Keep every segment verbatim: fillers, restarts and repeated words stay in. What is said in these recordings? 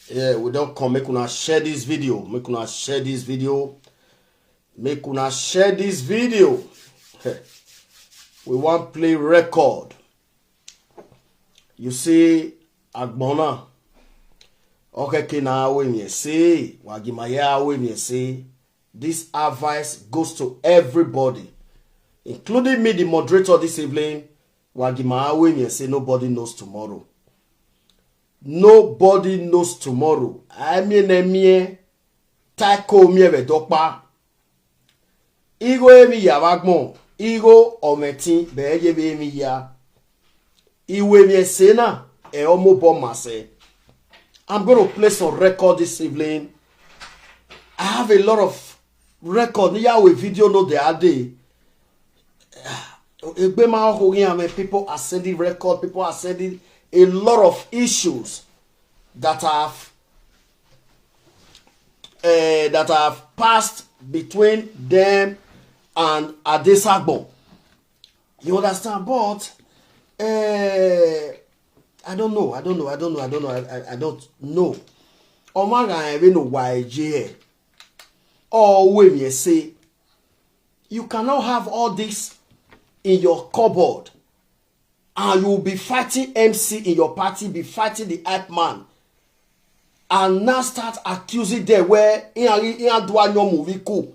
Yeah, we don come. Make una share this video. Make una share this video. Make una share this video. We wan play record. You see, Agbona. Okay, okay, now we me say, Wagimaya we me say, this advice goes to everybody, including me, the moderator this evening. Wagimaya we me say nobody knows tomorrow. Nobody knows tomorrow. I mean, I mean, taiko me ve dokpa. Igo emi ya vagbon. Igo ometin be ye be emi ya. Iwe mi esena e omo bo mase. I'm going to play some record this evening. I have a lot of record. Ni ya we video no the other day. Egbe ma ho yin, I mean, people are sending record. People are sending a lot of issues that have uh, that have passed between them and Adesagbo. You understand? But uh, I don't know. I don't know. I don't know. I don't know. I, I, I don't know. Omara ebe no Y J. Oh, we me say you cannot have all this in your cupboard, and you will be fighting M C in your party, be fighting the hype man, and now start accusing them where in a in a do your movie cool.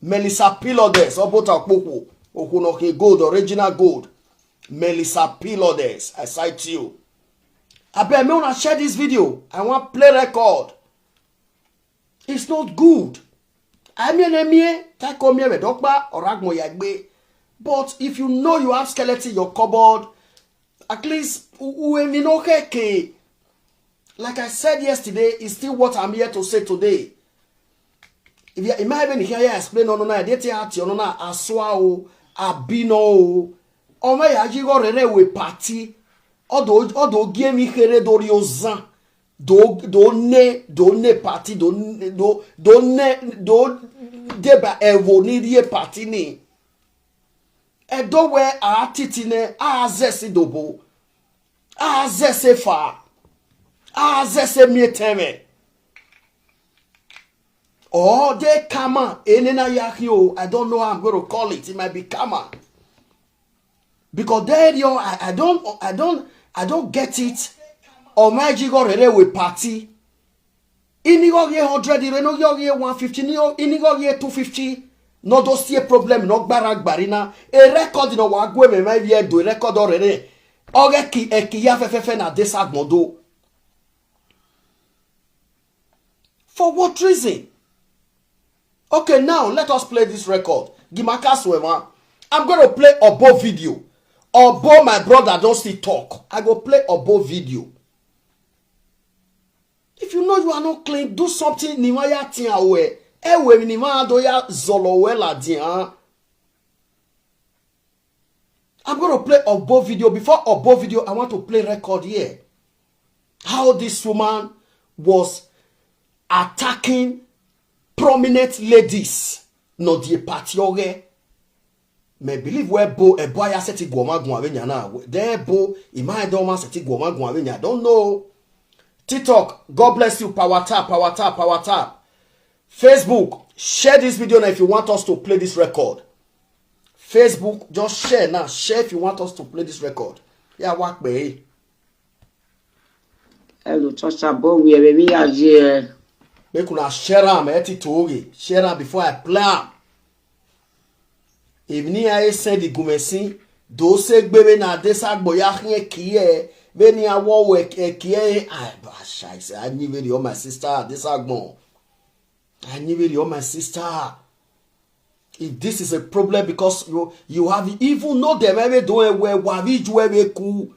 Melissa Pilodes, Obota Popo, Okunoke Gold, original gold. Melissa Pilodes, I cite you. I bet me wanna share this video. I want play record. It's not good. I mean, I mean, take come here, Dokba or Agmo Yagbe. But if you know you have skeleton in your cupboard, at least u- u- emi no keke. Like I said yesterday, it's still what I'm here to say today. If you imagine here, I explain on na date ati on na aswa o, abino o. O me ya jigo rere we party. Odo odo gie mi here dori ozan. Do do ne do ne party do ne- do do ne do deba evo ni rie party ni. Edo we a titi ne a zesi dobo. A zesi fa. A zesi mi eteme. Oh, they karma. Enena yaki o. I don't know how I'm going to call it. It might be karma. Because there you are, I, I don't I don't I don't get it. Omaji go rere we party. Inigo ye hundred, ireno yo ye one fifty, ni inigo ye two fifty. No do see a problem, no gbara gbarina. A record no wa gwe me my ye do record already. Oge ki e ki ya fefefe na Adesagbondo. For what reason? Okay, now let us play this record. Gimaka Swema. I'm going to play Obo video. Obo, my brother, don't still talk. I go play Obo video. If you know you are not clean, do something. Nima ya tin awe. Ewe nima do ya zolo we la din. I'm going to play Obo video. Before Obo video, I want to play record here. How this woman was attacking prominent ladies. No die party oge. Me believe we bo ebo aya seti goma gwa we nyana. De bo ima do ma seti goma gwa we nya. I don't know. TikTok, God bless you. Power tap, power tap, power tap. Facebook, share this video now if you want us to play this record. Facebook, just share now. Share if you want us to play this record. Yeah, work me. Hello, Chacha Bowie, baby, yeah. Make una share am, eh, Titoge. Share am before I play am. If ni I send the gumesin, do se gbebe na Adesagbo ya hie kie, be ni awo we e kie, ah, ba shai se, I need really all my sister, Adesagbo. I need really all my sister. If this is a problem because you you have even know them every do we wa vi ju we ku.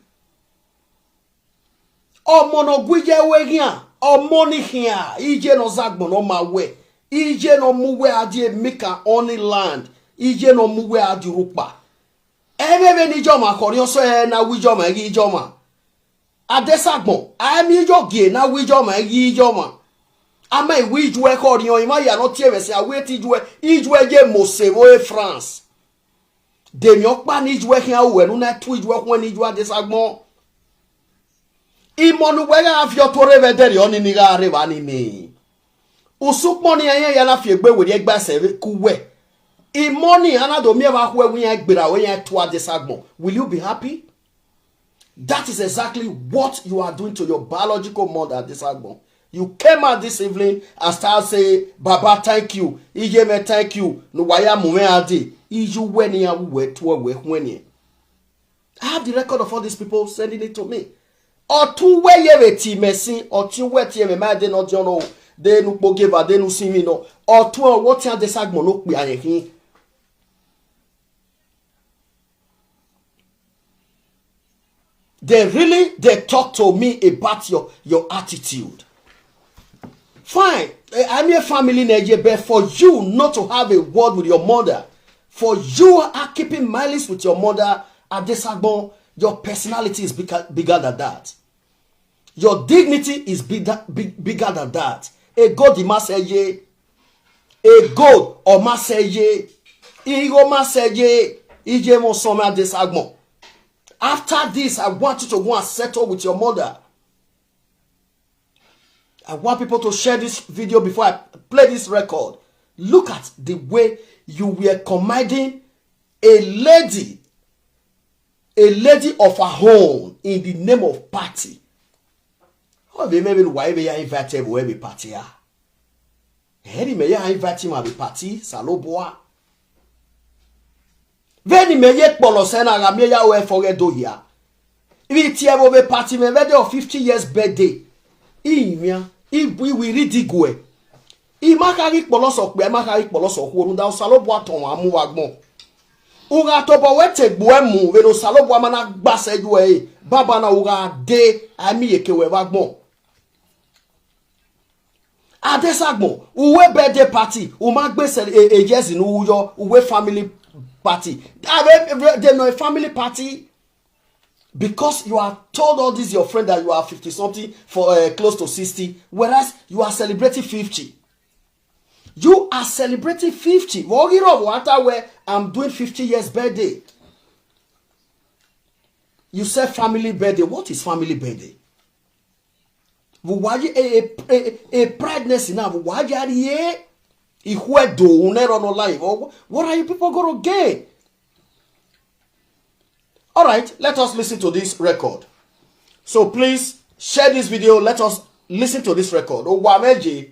Omo no gwi ye we gian, omo ni hian, ije no zagbo no ma we, ije no mu we adi emika oni land, ije no mu we adi rupa. Ebe be ni joma kori oso e na wi joma gi joma. Adesagbo, ami jo gie na wi joma gi joma. Ama iwi ju e kori on ima ya no tie we se awe ti ju e, iju e je mo se wo e France. Demi okpa ni ju e hian uwe nu na tu ju e kun ni ju Adesagbo. Imonu wega avio tore vederi oni niga areva ni mi. Usukmoni anya yana fiegbe weri egba se kuwe. Imoni ana do mi eva hwe wi egbera we ya tu Adesagbo. Will you be happy? That is exactly what you are doing to your biological mother, Adesagbo. You came out this evening and start say, "Baba, thank you. Ijeme, thank you. No waya mume adi. Iju weni ya we tu we hweni." I have the record of all these people sending it to me. Otu we ye ve ti mesin, otu we ti me ma de no jono, de nu po geva, de nu simi no. Otu o wo ti Adesagbo no pe aye hin. They really, they talk to me about your, your attitude. Fine, eh, I'm a family Nigeria, but for you not to have a word with your mother, for you are keeping malice with your mother, Adesagbo, your personality is bigger, bigger than that. Your dignity is bigger, big, bigger than that. A God, the Master, ye. A God, or Master, ye. Ego, Master, ye. Ije mo soma Adesagbo. After this, I want you to go and settle with your mother. I want people to share this video before I play this record. Look at the way you were commanding a lady, a lady of her own in the name of party. How be maybe why we are invited to every party? Ah? Any me ya invite him at the party, Saloboa. Veni me ye kpolo se na ga me ya we forget do here. Ibi ti e bo be party me birthday of fifty years birthday. Imia, ibu iwi ridigwe. Ima ka ri kpolo so pe, ima ka ri kpolo so ku orun da Saloboa ton wa mu wa gbon. Uga to bo we te gbo e mu, ve no Saloboa mana gba se ju e. Baba na uga de, ami ye ke we wa gbon. Adesagbo, uwe birthday party, uma gbe sel e, e yes in uyo, uwe family party. Ave, ave, they no family party. Because you are told all this your friend that you are fifty something for, uh, close to sixty, whereas you are celebrating fifty. You are celebrating fifty. Wogiro wata where I'm doing fifty years birthday. You say family birthday. What is family birthday? Why a, a, a, a pregnancy now? Why are ye? If we do, never no life. What, what are you people gonna get? All right, let us listen to this record. So please share this video. Let us listen to this record. Oh, wa meje.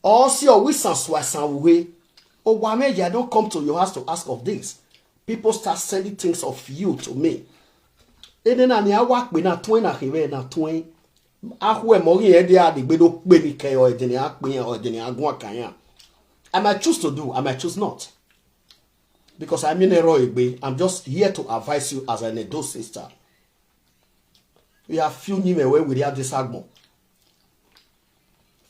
Oh, see, oh, we san swa san we. Oh, wa meje, I don't come to your house to ask of this. People start sending things of you to me. And then I work with na twin, I hear na twin. Ahwe mo yin e de adigbe do pe ni ke o edini a pe o edini agun akanya. I might choose to do, I might choose not. Because I'm in a royal way. I'm just here to advise you as an Edo sister. We have few nyime we with Adesagbo.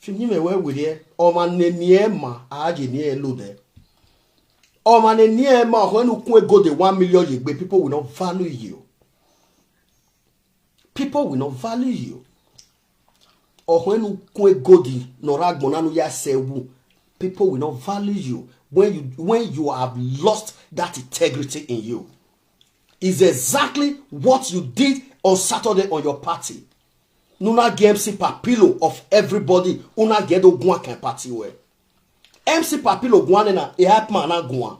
Few nyime we with here. O ma ne ni e ma, a je ni e lo de. O ma ne ni e ma, when you go the one million ye gbe, people will not value you. People will not value you. Or when you kwe godi, no ragbona no ya sewu, people will not value you when you, when you have lost that integrity in you. Is exactly what you did on Saturday on your party. Nuna get M C Papilo of everybody. Una get do gwan kan party we. M C Papilo gwan na e hype man na gwan.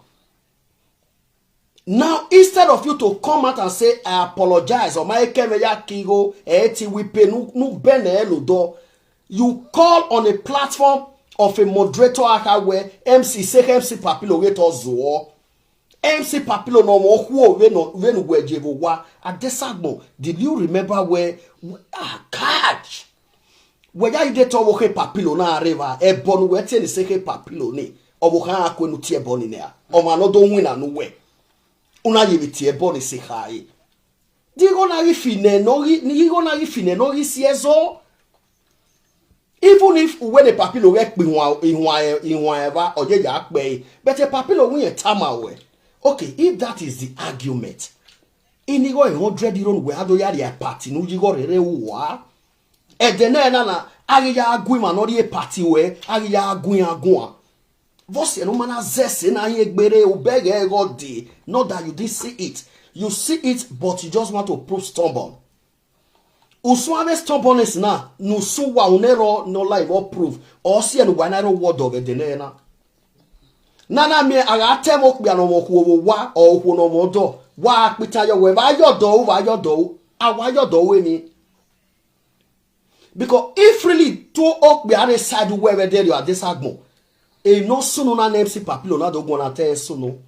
Now, instead of you to come out and say, "I apologize," or "My keme ya kigo, eh, ti we pe nu, nu bene lo do," you call on a platform of a moderator aka where M C say M C Papilo get us zuo. M C Papilo no mo huo we no, we no we jevo wa. Adesagbo, did you remember where, ah, catch? Where ya ide to wo he Papilo na areva, e bonu we te ni se he Papilo ni. Obo ha akwe nu tie boni ne a. O ma no do win anu we. Una ye mi tie boni se ha e. Digo na ri fine no ri, ni digo na ri fine no ri si ezo. Even if uwe ne Papilo we pe iwa, iwa, iwa eva, oje ya pe. But a Papilo win a tama we. Okay, if that is the argument, inigo a hundred euro we ado ya ri a party, nu jigo rere uwa. Edene na na, agi ya agui ma no ri a party we, agi ya agui agua. Vose no mana zese na ye gbere o bege ego de. Not that you didn't see it. You see it, but you just want to prove stubborn. Usu ave stubbornness na, nusu wa unero no live or proof. Or si enu wa nero word of the nena. Nana mi aga temo kpia no mo kuowo wa or kuo no mo do. Wa kpita yo we, wa yo do, wa yo do. A wa yo do we ni. Because if really to okpia ne side we we there you are this agbo. E no sunu na MC Papilo na do go na te sunu.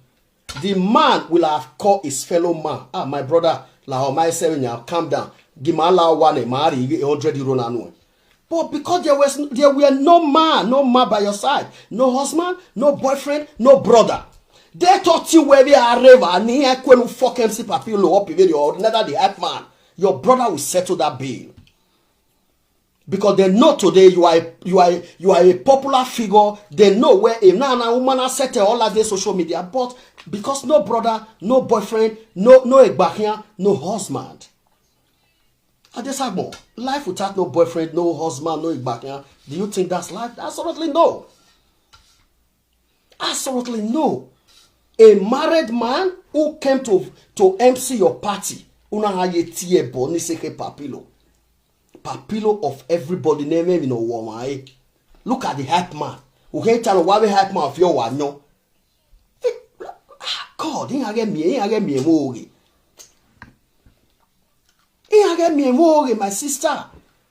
The man will have called his fellow man. Ah, my brother, la o my seven ya, calm down. Gima la one mari a hundred euro na no. But because there was there were no man, no man by your side, no husband, no boyfriend, no brother. They thought you were a river, and he kwenu fuck MC Papilo up with you, or another the hype man. Your brother will settle that bill. Because they know today you are a, you are a, you are a popular figure. They know where a now now woman has set all of their social media. But because no brother, no boyfriend, no no Egbahian, no husband. Adesagbo, life without no boyfriend, no husband, no Egbahian. Do you think that's life? Absolutely no. Absolutely no. A married man who came to to MC your party, una ha ye tie bo ni seke Papilo. Papilo of everybody name him no woman. Eh? Look at the hype man. Who can't tell why the hype man of your one no. God, he get me, he get me moge. He get me moge, my sister.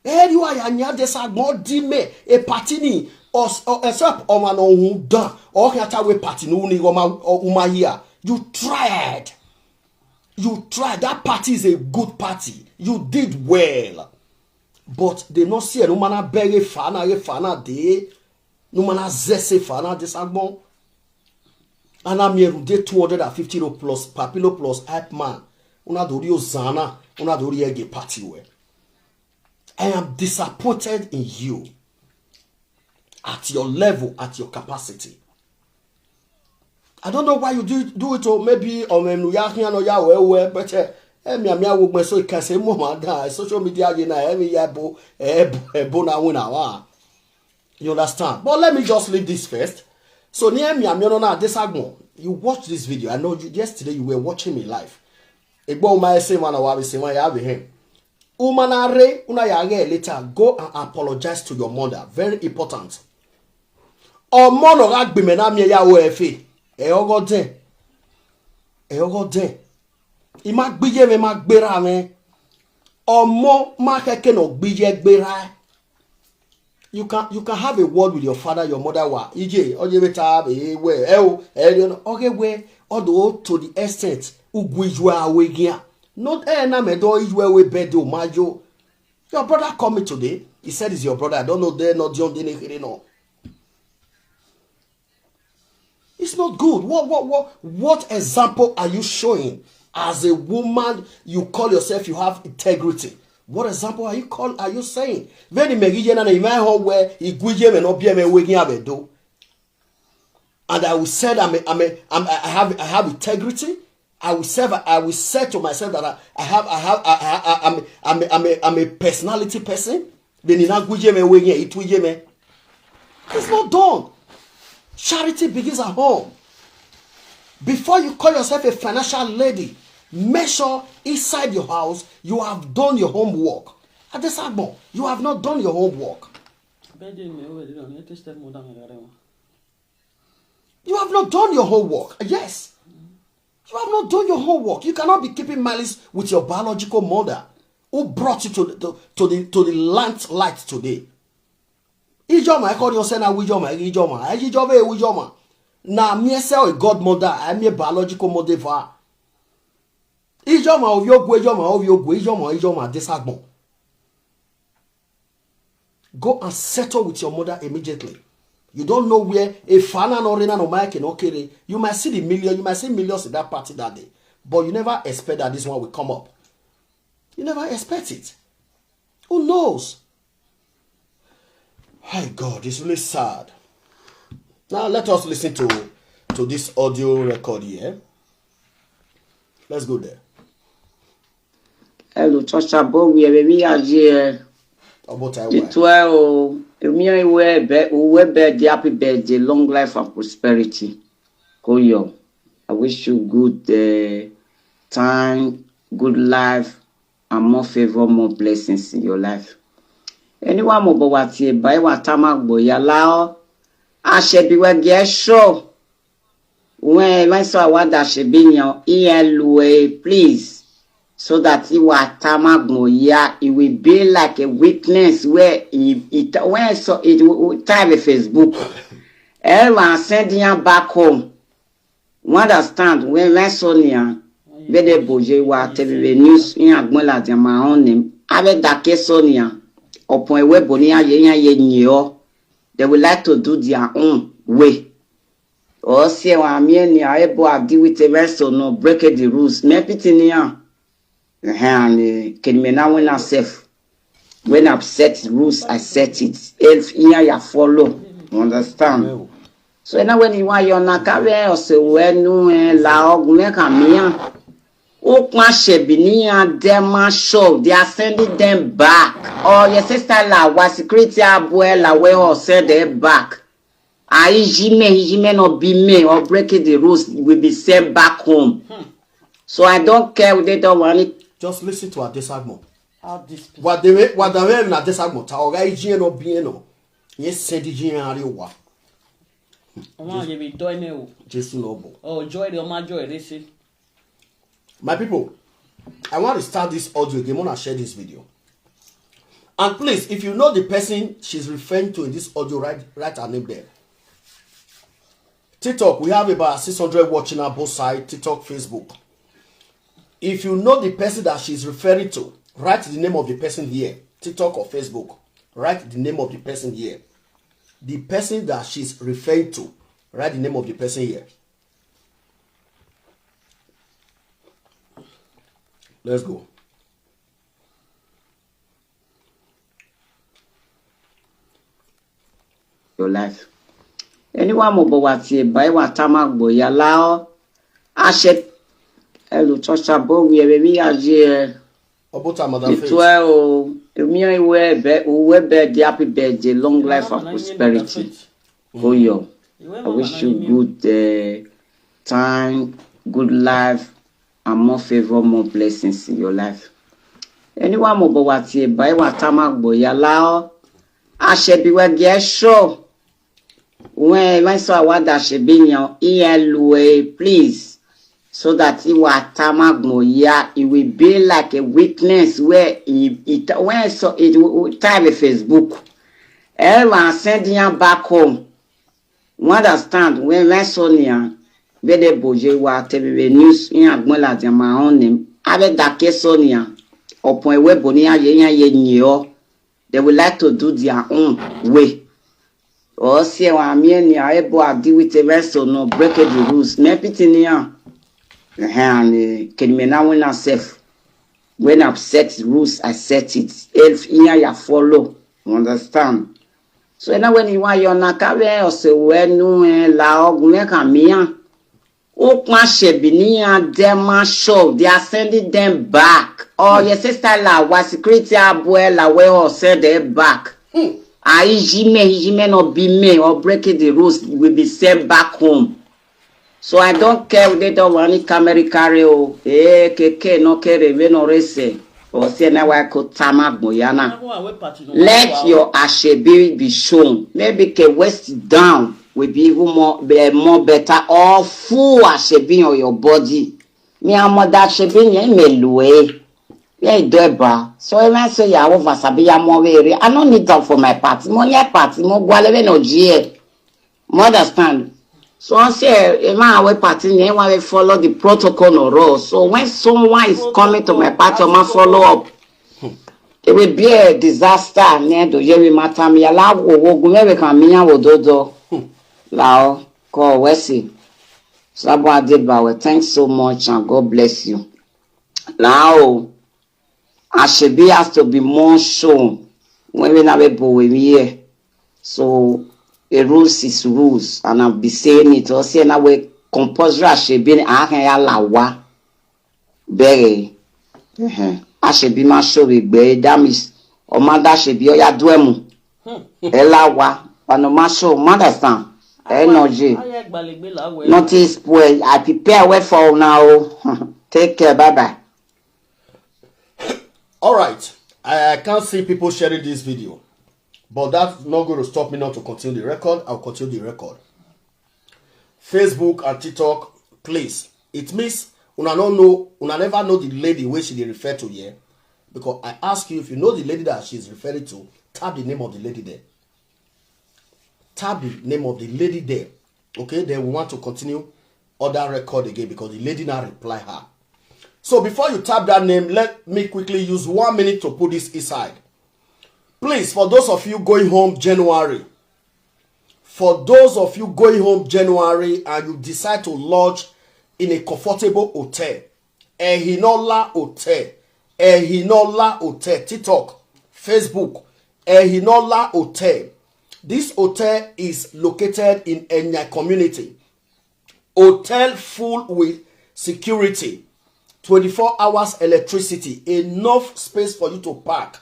Eh, you are ya nya desa gbon di me a party ni or or except o ma no hun dan or ya ta we party no ni o ma o ma here. You tried. You tried. That party is a good party. You did well. But they not see no man a beg a fan a fan a day. No man a zese fan a this agbon. And I'm here with two hundred and fifty euro plus Papilo plus hype man. Una do rio zana. Una do rio ege party we. I am disappointed in you at your level, at your capacity. I don't know why you do do it, or maybe um, um, ya hian or ya well, well, but uh, eh, me, me, I will so you can say more than social media, you know, every year, bo, eh, bo, eh, bo, na win our. You understand? But let me just leave this first. So near me, I'm not this agbon. You watch this video. I know you, yesterday you were watching me live. Egbo my say one, I will say one, you have him. Umanare, una ya get later. Go and apologize to your mother. Very important. Ọmọ no ga gbeme na mi ya wo efe. E ogo den. E ogo den. I ma gbiye me, ma gbera me. Ọmọ ma keke no gbiye gbera. You can you can have a word with your father, your mother wa. Ije, oje beta be we. E o, e no. Okay, we. Although to the extent ugwu ijwe awegia. Not e na me do ijwe we bedo majo. Your brother called me today. He said he's your brother. I don't know. They not John Dene no. It's not good. What what what what example are you showing? As a woman, you call yourself you have integrity. What example are you call are you saying? Very megi yena na ime ho we igwije me no bie me we gin abedo. And I will say that I'm a, I'm a, I'm a, I have I have integrity. I will serve. I will say to myself that I, I have I have I, I, I, I'm, I'm, a, I'm, a, I'm a personality person. Then in Agujeme way here, it will me. It's not done. Charity begins at home. Before you call yourself a financial lady, make sure inside your house you have done your homework. At this Agbon, you have not done your homework. Bẹ́ẹ̀ ni mi ò wẹ̀ lílọ ní ètò stepmother mi rárá wọn. You have not done your homework. Yes. You have not done your homework. You cannot be keeping malice with your biological mother who brought you to the to, to the to the land light today. Ijoma, I call you say na Wijoma, Ijoma, Ijoma, Wijoma. Na me say a godmother, I'm a biological mother for her. Ijoma of your Ijoma of your Ijoma, Ijoma, this agbon. Go and settle with your mother immediately. You don't know where a fana no rena no Mike no kere. You might see the million, you might see millions in that party that day, but you never expect that this one will come up. You never expect it. Who knows? Hi God, it's really sad. Now let us listen to to this audio record here. Let's go there. Hello, Church Abo, we are we are here. About I It well, oh, me I wear be we be the happy birthday, long life and prosperity. Koyo, I wish you good uh, time, good life, and more favor, more blessings in your life. Anyone mo bo wa ti e ba wa tama gbo ya la o. A se bi we ge show. When when so I want that she be your E L U A, please. So that he wa tama gbo ya, it will be like a witness where he, he when so it will type a Facebook. Everyone send him back home. Wọ́n understand when when so ni a bede boje wa tebe news in agbon la dia ma on him. Abe dake so ni a upon a web ni a ye ye ni o. They would like to do their own way. Or say wa mi ni a ebo a deal with a when so no break the rules. Me pity ni a. And uh, can me now when I self when I set rules, I set it. If in ya follow, you understand? So now when you want your nakave or say when no la ogun me come here. O kwa shebi ni a dem a show, they are sending them back. Or your sister la wa security abuela we or send them back. I jime jime no be me or breaking the rules will be sent back home. So I don't care if they don't want it. Just listen to Adesagmo. How this people Wa de wa da we na Adesagmo ta o ga ijin no bi no. Ye se di jin ari wa. Ọmọ yẹn bi dọ́ ẹ náà o. Jesu no bo. Oh, joy the ọmọ joy they say. My people, I want to start this audio again. I want to share this video. And please, if you know the person she's referring to in this audio, write, write her name there. TikTok, we have about six hundred watching on both sides, TikTok, Facebook. If you know the person that she's referring to, write the name of the person here, TikTok or Facebook. Write the name of the person here. The person that she's referring to, write the name of the person here. Let's go. Your life. Anyone mo bo wa ti e ba wa tama gbo ya la o. A se elu to sa bo wi e mi ya je. Obota Madam Faith. Itwe o, emi iwe be uwe be the happy birthday, long life and prosperity. Koyo. I wish you good uh, time, good life, and more favor, more blessings in your life. Anyone mo bo wa ti e ba wa tama gbo ya la o. A se bi we ge show. When when so I want that she be your E L U A, please. So that he wa tama gbo ya, it will be like a witness where he, he when so it will type a Facebook. Everyone send him back home. Wọ́n understand when when Sonia bede boje wa tebe news in agbon la dia ma on him. Abe dake Sonia upon a web on ya ye ya ye ni o. They would like to do their own way. Or say wa mi ni a ebo a deal with a when so no break the rules. Me pity ni a. And can me now when I self when I set rules, I set it. If in ya follow, you understand? So now when you want your nakawe or say when no la ogun me come here. O pa shebi ni a dem a show, they are sending them back. Or your sister la wa security abuela we or send them back. I jime jime no be me or breaking the rules will be sent back home. So I don't care if they don't want any camera carry o. Eh, keke no kere we no rese. Or say na wa ko tama gboyana. Let your ashebi be shown. Maybe ke waist down will be even more be more better or full ashebi on your body. Me a mother ashebi ni me lue. Yeah, do ba. So when I say ya over sabi ya mo were. I no need that for my party. Mo nye party mo gwale we no jie. You understand? So I say a man away party name why we follow the protocol no rule. So when someone is coming to my party, I must follow up. It will be a disaster. Ne do ye we matter me allow wo gun me we can me wo do do. Lao ko we see. Sabo Adebawe, thanks so much and God bless you. Lao Ashebi has to be more shown when we na be bo we here. So a rules is rules, and I'll be saying it. Or say na we compulsory ashebi ni a kan ya la wa. Bere. Eh. Ashebi ma show we gbe that means o ma da ashebi o ya do emu. E la wa, but no ma show, ma understand. E no je. Notice boy, I prepare well for now. Take care, bye bye. All right. I, I can't see people sharing this video, but that's not going to stop me not to continue the record. I'll continue the record. Facebook and TikTok, please. It means una no know, una never know the lady wey she dey refer to here. Because I ask you, if you know the lady that she's referring to, tap the name of the lady there. Tap the name of the lady there. Okay, then we want to continue other record again because the lady now reply her. So before you tap that name, let me quickly use one minute to put this inside. Please, for those of you going home January, for those of you going home January and you decide to lodge in a comfortable hotel, Ehinola Hotel, Ehinola Hotel, TikTok, Facebook, Ehinola Hotel. This hotel is located in Enya community. Hotel full with security, twenty-four hours electricity, enough space for you to park.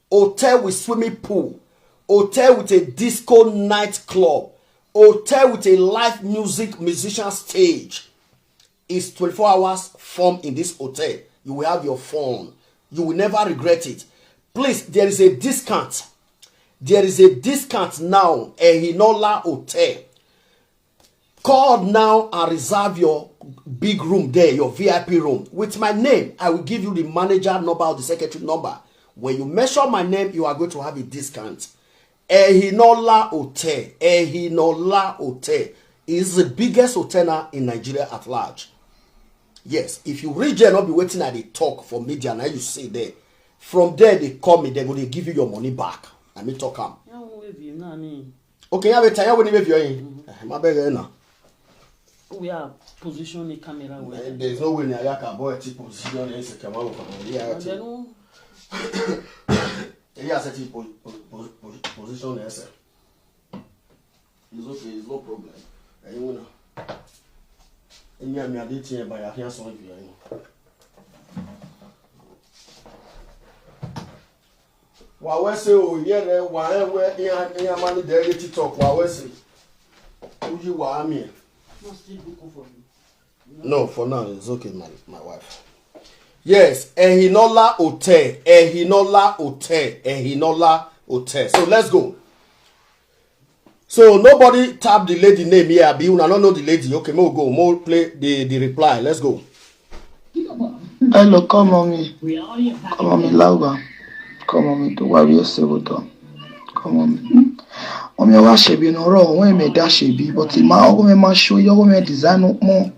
Hotel with swimming pool, hotel with a disco nightclub, hotel with a live music musician stage. It's twenty-four hours form in this hotel. You will have your fun. You will never regret it. Please, there is a discount. There is a discount now. Ehinola Hotel. Call now and reserve your big room there, your V I P room. With my name, I will give you the manager number or the secretary number. When you mention my name, you are going to have a discount. Ehinola Hotel, Ehinola Hotel is the biggest hotel now in Nigeria at large. Yes, if you reach there, not be waiting at the talk for media, now you see there. From there, they call me, they go, they give you your money back. I mean, talk am. Okay, ya weta, ya woni be view yin. Eh, ma be na. We are positioning camera well. Eh, there's no way ni aya ka boy ti position ni se kama wo kama. Yeah, no. Yeah, set position ni se. It's okay, it's no problem. Eh, you know. Emi ami ade tie ba ya fi aso view yin. Wa we se o, ye re, wa e we, iya, iya mani de re TikTok, wa we se. Uji wa ami. No, for now, it's okay, my, my wife. Yes, Ehinola Hotel, Ehinola Hotel, Ehinola Hotel. So let's go. So nobody tap the lady name here, abi una no know the lady. Okay, mo go, mo play the, the reply. Let's go. Hello, come on me. Come on me, Laura. Come on me, to worry yourself with them. Come on me. Omi wa shebi no ro, when me da shebi, but ma ogo me ma show you, ogo me design up more.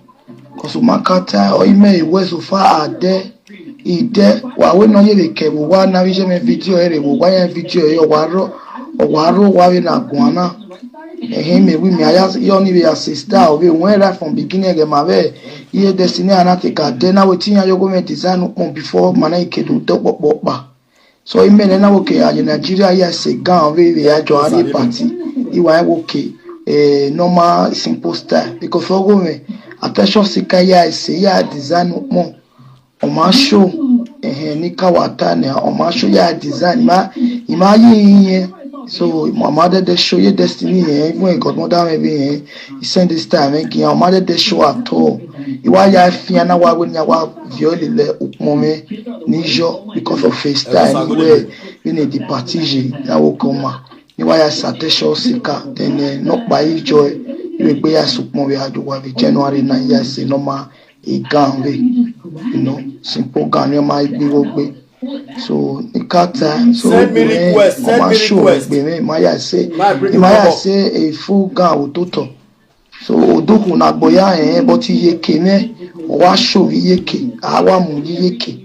Cause ma kata, o ime iwe so far ade. Ide, wa we no ye ke wo wa na vije me video ere, wo wa ye video yo wa ro, wa ro wa we na guana. Ehe, me wi me aya yo ni we ya sister o we when right from beginning ge ma we ye destiny ana te ka de na wetin ya yo go me design on before mana ike do do popo pa. So ime ne na wo ke ya Nigeria ya se gan we we ya jo ani party. Iwa wo ke eh normal simple style because for go me attention sika ya se ya design on. Oma show eh ni ka wata ne oma show ya design ma ima yi yin. So mama de de show ye destiny eh even e godmother me be eh he send this time eh gi oma de de show at all. Iwa ya fi ana wa we ni wa viole le upon me ni jo because of FaceTime we we ni di party je ya wo ko ma. Iwa ya sa te show sika then eh no pa ijo eh iwe gbe ya supon we adu wa bi January na ya se no ma e gan we you know simple gan ni ma igbe wo gbe. So ikata so Send me request, send ma me show request. Gbe me ma ya se Ma bring ma you ya come up. Se e full gan ototo. So oduku na gboya eh but iye ke me o wa show iye ke a wa mu iye ke.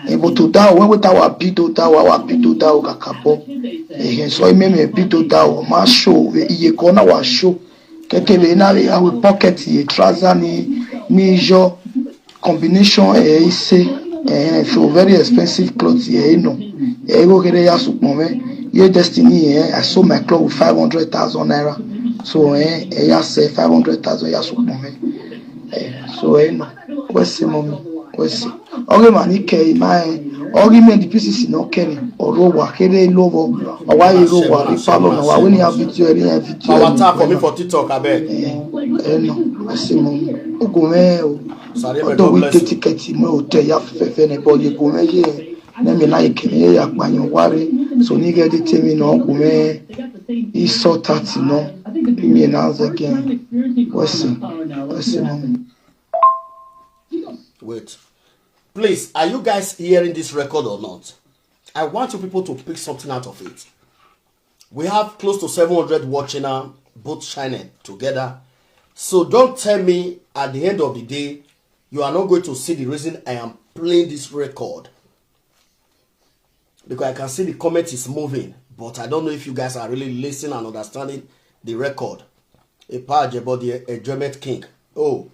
Eh but o da o we ta wa bi do da wa wa bi do da o kaka bo. Eh so ime me bi do da o ma show we iye ko na wa show. Keke be na we a we pocket ye trouser ni ni jo combination eh ise eh so very expensive clothes ye no. Eh go kere ya supon me. Ye destiny eh I sold my clothes with five hundred thousand naira. So eh eh ya se five hundred thousand ya supon me. Eh so eh no. We se mo mi. We se. Oge ma ni ke ma eh. Oge me di pieces no kere. Oro wa kere lo wo. Owa iro wa ri palo na wa we ni a video eri a video. Power tap for me for TikTok, abeg. Eh no. We se mo mi. Ogo me o. Sare me, Odo God we bless te you. Ticket me o te ya fefe ne bo ye go me ye. Ne mi na ikemi ye ya kpanyo wari. So ni ge di temi no kume. Iso tati no. Mi na ze gen. Wesi. Wesi no. Wait. Please, are you guys hearing this record or not? I want you people to pick something out of it. We have close to seven hundred watching now, both channel together. So don't tell me at the end of the day, you are not going to see the reason I am playing this record. Because I can see the comment is moving, but I don't know if you guys are really listening and understanding the record. A pa Ajebo, the enjoyment king. Oh.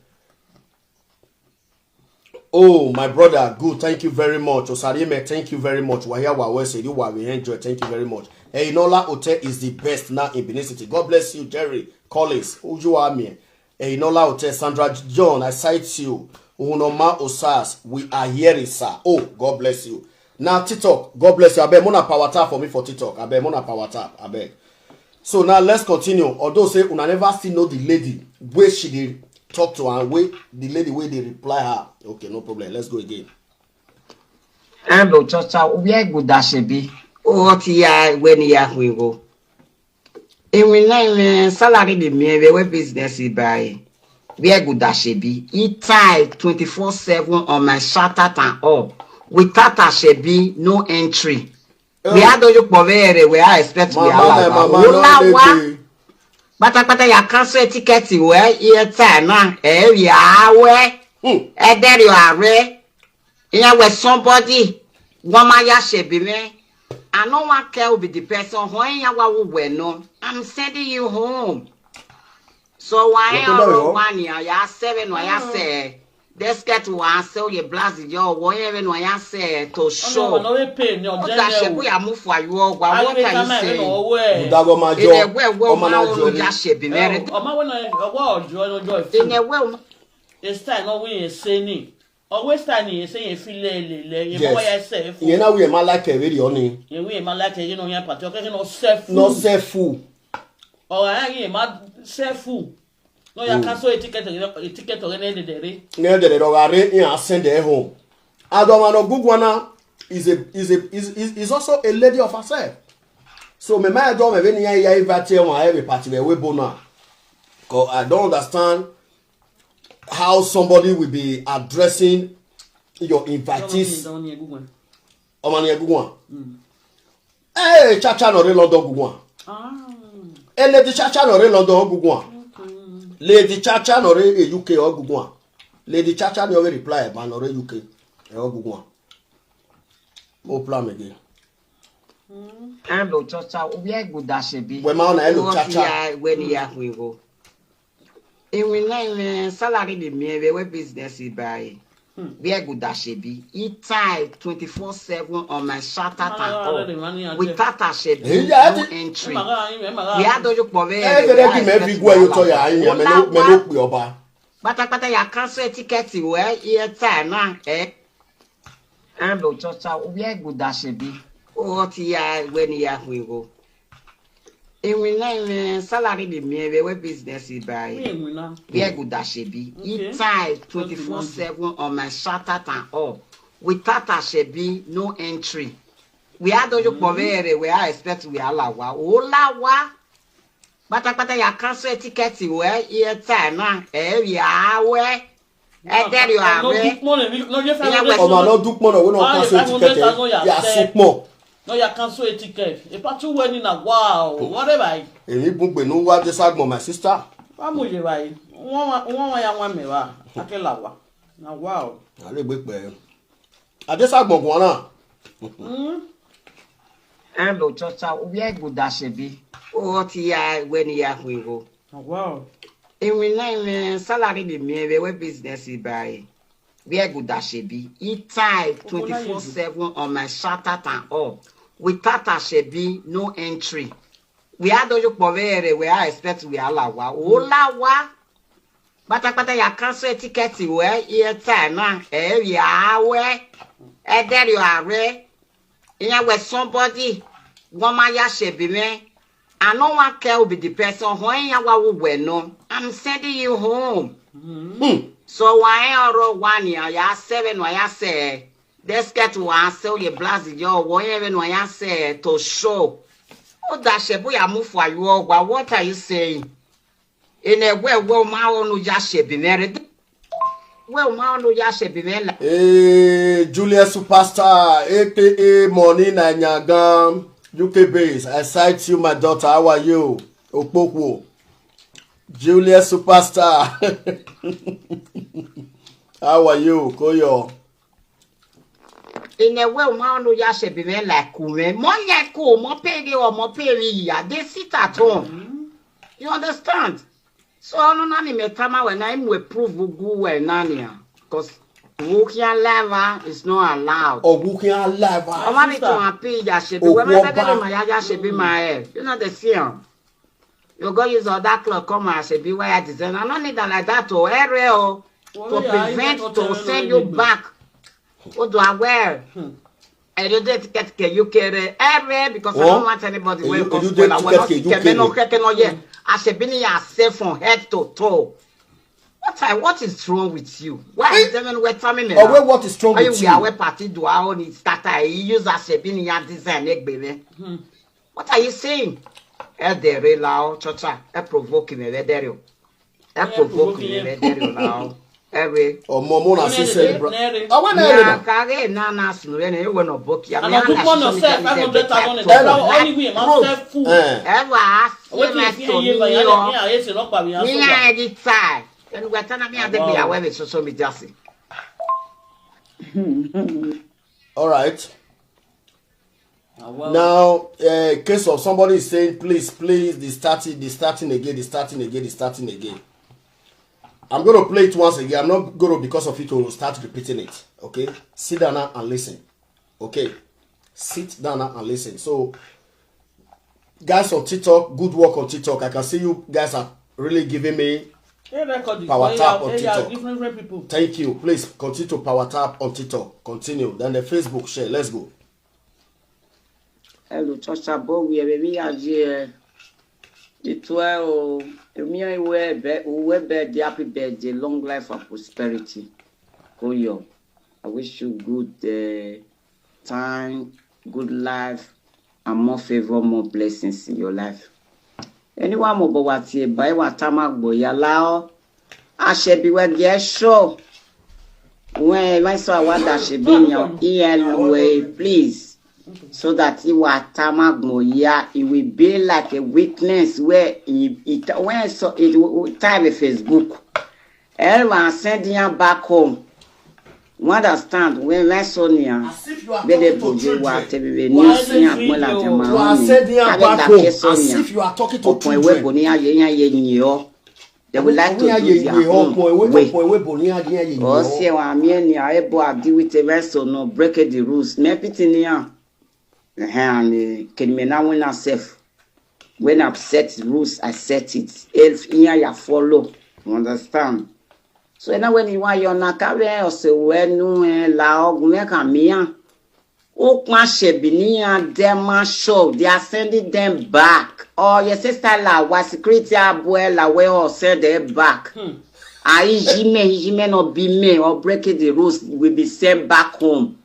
Oh, my brother, good. Thank you very much. Osarime, thank you very much. Wahia Wawe said you were enjoy. Thank you very much. Einola Hotel is the best now in Benin City. God bless you, Jerry Collins. Uju Ami. Einola Hotel, Sandra John, I cite you. Unoma Osas, we are here, sir. Oh, God bless you. Now, TikTok, God bless you. I beg, Mona power tap for me for TikTok. I beg, Mona power tap. I beg. So now let's continue. Although say una never still know the lady where she dey talk to her, where the lady where they reply her. Okay, no problem. Let's go again. Hello, Chacha. Where good that she be? Oh, what ya when ya we go? Even nine salary the me we business he buy. Where good that she be? He tie twenty-four seven on my shout out and up. Without a she be no entry. We had you povere we are expect we Mama, my are mama, no Ola wa. lady. Pátápátá ya cancel ticket we here time now. Eh, we are we. Hmm. Eh, there you are we. Yeah, with somebody. One my ya she be me. I no one care will be the person. When ya wa we no. I'm sending you home. So why What are about you you? One year? Ya seven or ya say. Let's get one. So you blast your one year when ya say to show. Ọ̀nà ọ̀nà pay ní Ó ọ̀jẹ́ dá ṣe yẹn o. bóyá mú fún ayọ̀ ọgbà. What Ayọ̀dé are ká you máa ń saying? Ọwọ́ ẹ̀. Budago Majo, Ilé ẹ̀wọ́ ẹ̀wọ́ Omana máa ń lo Johnny. ya ṣèbí mẹ́rin. Ọmọ àwọn náà ọwọ́ ọ̀jọ́ ọjọ́ ìfún. Ilé ẹ̀wọ́ ẹ̀wọ́. Esta náà wí yẹn ṣe ni. Ọwọ́ Esta ni yẹn ṣe yẹn fi lẹ́ẹ̀lẹ̀ lẹ́yìn Yes. bọ́wọ́ yẹn ṣe é fún. Ìyẹn náà wíyẹn máa láìpẹ́ rí rí ọ ni. Yẹn wí yẹn máa láìpẹ́ yẹn náà yẹn pàtó ọkẹ́ kí náà ṣe fún. Not self fool. Ọ̀rọ̀ ayé yẹn máa ṣe fún. Náà ya cancel etikẹ́tì ọ̀rẹ́ etikẹ́tì ọ̀rẹ́ ní ẹ̀dẹ̀dẹ̀ rí. Ngedere rogare in ascend home. Adoma no Gugwana is a is a is, is, is also a lady of herself. So me my adoma when ya ya invite one every party we we bona. Cause I don't understand how somebody will be addressing your invitees. Omani Gugwan. Hey, Chacha no re London Gugwan. Hey, Lady Chacha no re London Gugwan. Lady Chacha no re U K or Gugwan. Lady Chacha no re reply, but no re U K or Gugwan. Mo plan again. Hello, Chacha. Where good that she be? When my own hello, Chacha. When ya we go. Even nine salary the me we business he buy. Where good that she be? He tie twenty-four seven on my shout out and up. Without a she be Yeah, no I think- entry. Màgá yín màgá. We had you povere. Hey, they give me every go you to ya. I mean, me no me no pe oba. Pátápátá ya cancel ticket we here time now. Eh. Hello, Chacha. Where good that she be? Oh, what ya when ya we go. Even nine salary the me we business he buy. Mí èmi náà. Where good that she be? He Okay. tie twenty-four seven on my shout out and up. Without a she be no entry. We had you povere we are expect we are lawa. Ola wa. Pátápátá ya cancel ticket we here time now. Eh, we are we. Eh, there you are we. Mo lè mi ló yẹ Ìyá fẹ́ wẹ̀ Ọmọ àná dúpọ̀ náà wọ́n náà Ah, kásẹ̀ five hundred thousand tíkẹ́tì yà yà sẹ́. Súpọ̀. No, you cancel a ticket. A part two wedding na wow. What am I? Èmi bùgbé ló wá dé ságbọ̀n my sister. Wọ́n mú ìyè báyìí. Wọ́n wá wọ́n wá ya wọ́n mi wá. Akẹ́là wá. Na wow. Àlẹ́ ìgbé pẹ̀. Adéṣàgbọ̀n kan náà. Hello, Chacha. Where good that she be? Oh, what ya when ya we go. Na wow. Even nine salary the me we business he buy. Where good that she be? He tie twenty-four seven on my shout out and up. Without a she be no entry. We had you povere we are expect we are lawa. Ola wa. Pátápátá ya cancel ticket we here time now. Eh, we are we. Eh, there you are we. Yeah, with somebody. One my ya she be me. I no one care will be the person. When ya wa we no. I'm sending you home. So why are one ya ya seven or ya say. Desket wa se oye blazi yo wo ye ve no ya se to show. O da she bo ya mu for you o gba. What are you saying? In a way, well, my own ya she be married. Well, my own ya she be married. Hey, Julius Superstar, A K A Money Nanyagan, U K base. I cite you, my daughter. How are you? Okpokwo. Julius Superstar. How are you? Koyo. In a way, my own ya she be married like Kume. More like Kume, more pay or more pay ya. They sit at home. You understand? So no nani me tama when I will prove ugu we nani. Because walking alive is not allowed. Or walking alive. Ọmọ mi tún àpí ìjà ṣe bí wẹ́n mẹ́ta kẹ́lẹ́ màá yájá ṣe bí màá ẹ̀. You know the fear. You go use other cloth come and ṣe bí wire design. I no need am like that o. Ẹ rẹ o. To prevent to send you back. O do aware. Ẹ do dey ticket ke U K rẹ. Ẹ rẹ because I don't want anybody wey go spoil am. Wọ́n ti kẹ̀mẹ́ náà kẹ́kẹ́ náà yẹ. Àṣebí ni yà safe from head to toe. What I, what is wrong with you? Why is there no way tell me? Owe, what is wrong with you? Awe party do our own is that I use as a bin ya design egbe me. What are you saying? E dere la o chocha, e provoke me we dere o. E provoke me we dere o la o. Ewe. Omo mo na si celebrate. Awe na ere na. Kare na na sunu we na ewe no boki. And I put on yourself five hundred thousand naira. Anyway, I'm self food. Ewa. Wetin you fit hear by your head? Me, I hear say rock by your Me, I dey tie. And we tell me I dey be aware with social media. See. All right. Now, uh, in case of somebody is saying, please, please, the starting, the starting again, the starting again, the starting again. I'm going to play it once again. I'm not going to, because of it, to start repeating it. Okay? Sit down now and listen. Okay? Sit down now and listen. So, guys on TikTok, good work on TikTok. I can see you guys are really giving me power tap on TikTok. Thank you. Please continue to power tap on TikTok. Continue. Then the Facebook share. Let's go. Hello, Church Above, we are very here. The twelve, oh, me, I wear be, we wear be, the happy birthday, long life and prosperity. Koyo, I wish you good uh, time, good life, and more favor, more blessings in your life. Anyone mo bo wa ti e ba wa tama gbo ya la o. Àṣebí we get show. When I saw what that she be your E L O A, please. So that he will tama gbo ya, it will be like a witness where he, he when so it will type a Facebook. Everyone send him back home. You understand? When I saw Nia, As if you are bede talking to boje wa children. tebe be Why ni si this agbola video? jama. You are sending her back home as if you are talking to Ọ̀pọ̀ ìwé kò children. Ní ayé yẹn yé yín o. They would like to do their own way. Ọ̀pọ̀ ìwé bò ní ayé yẹn yìí. Ọsẹ wa mi ẹni àìbọ àdíwìtẹ mẹsàn-án break the rules. Mẹpìtì nìyàn. And can me now win herself. When I set rules, I set it. If in ya follow, you understand? So now when you want your nakare or say when no la ogun me can me. Ukma Shebini and Dema show. They are sending them back. Oh, your sister la was security abuela we all send them back. I jime jime no be me or breaking the rules will be sent back home.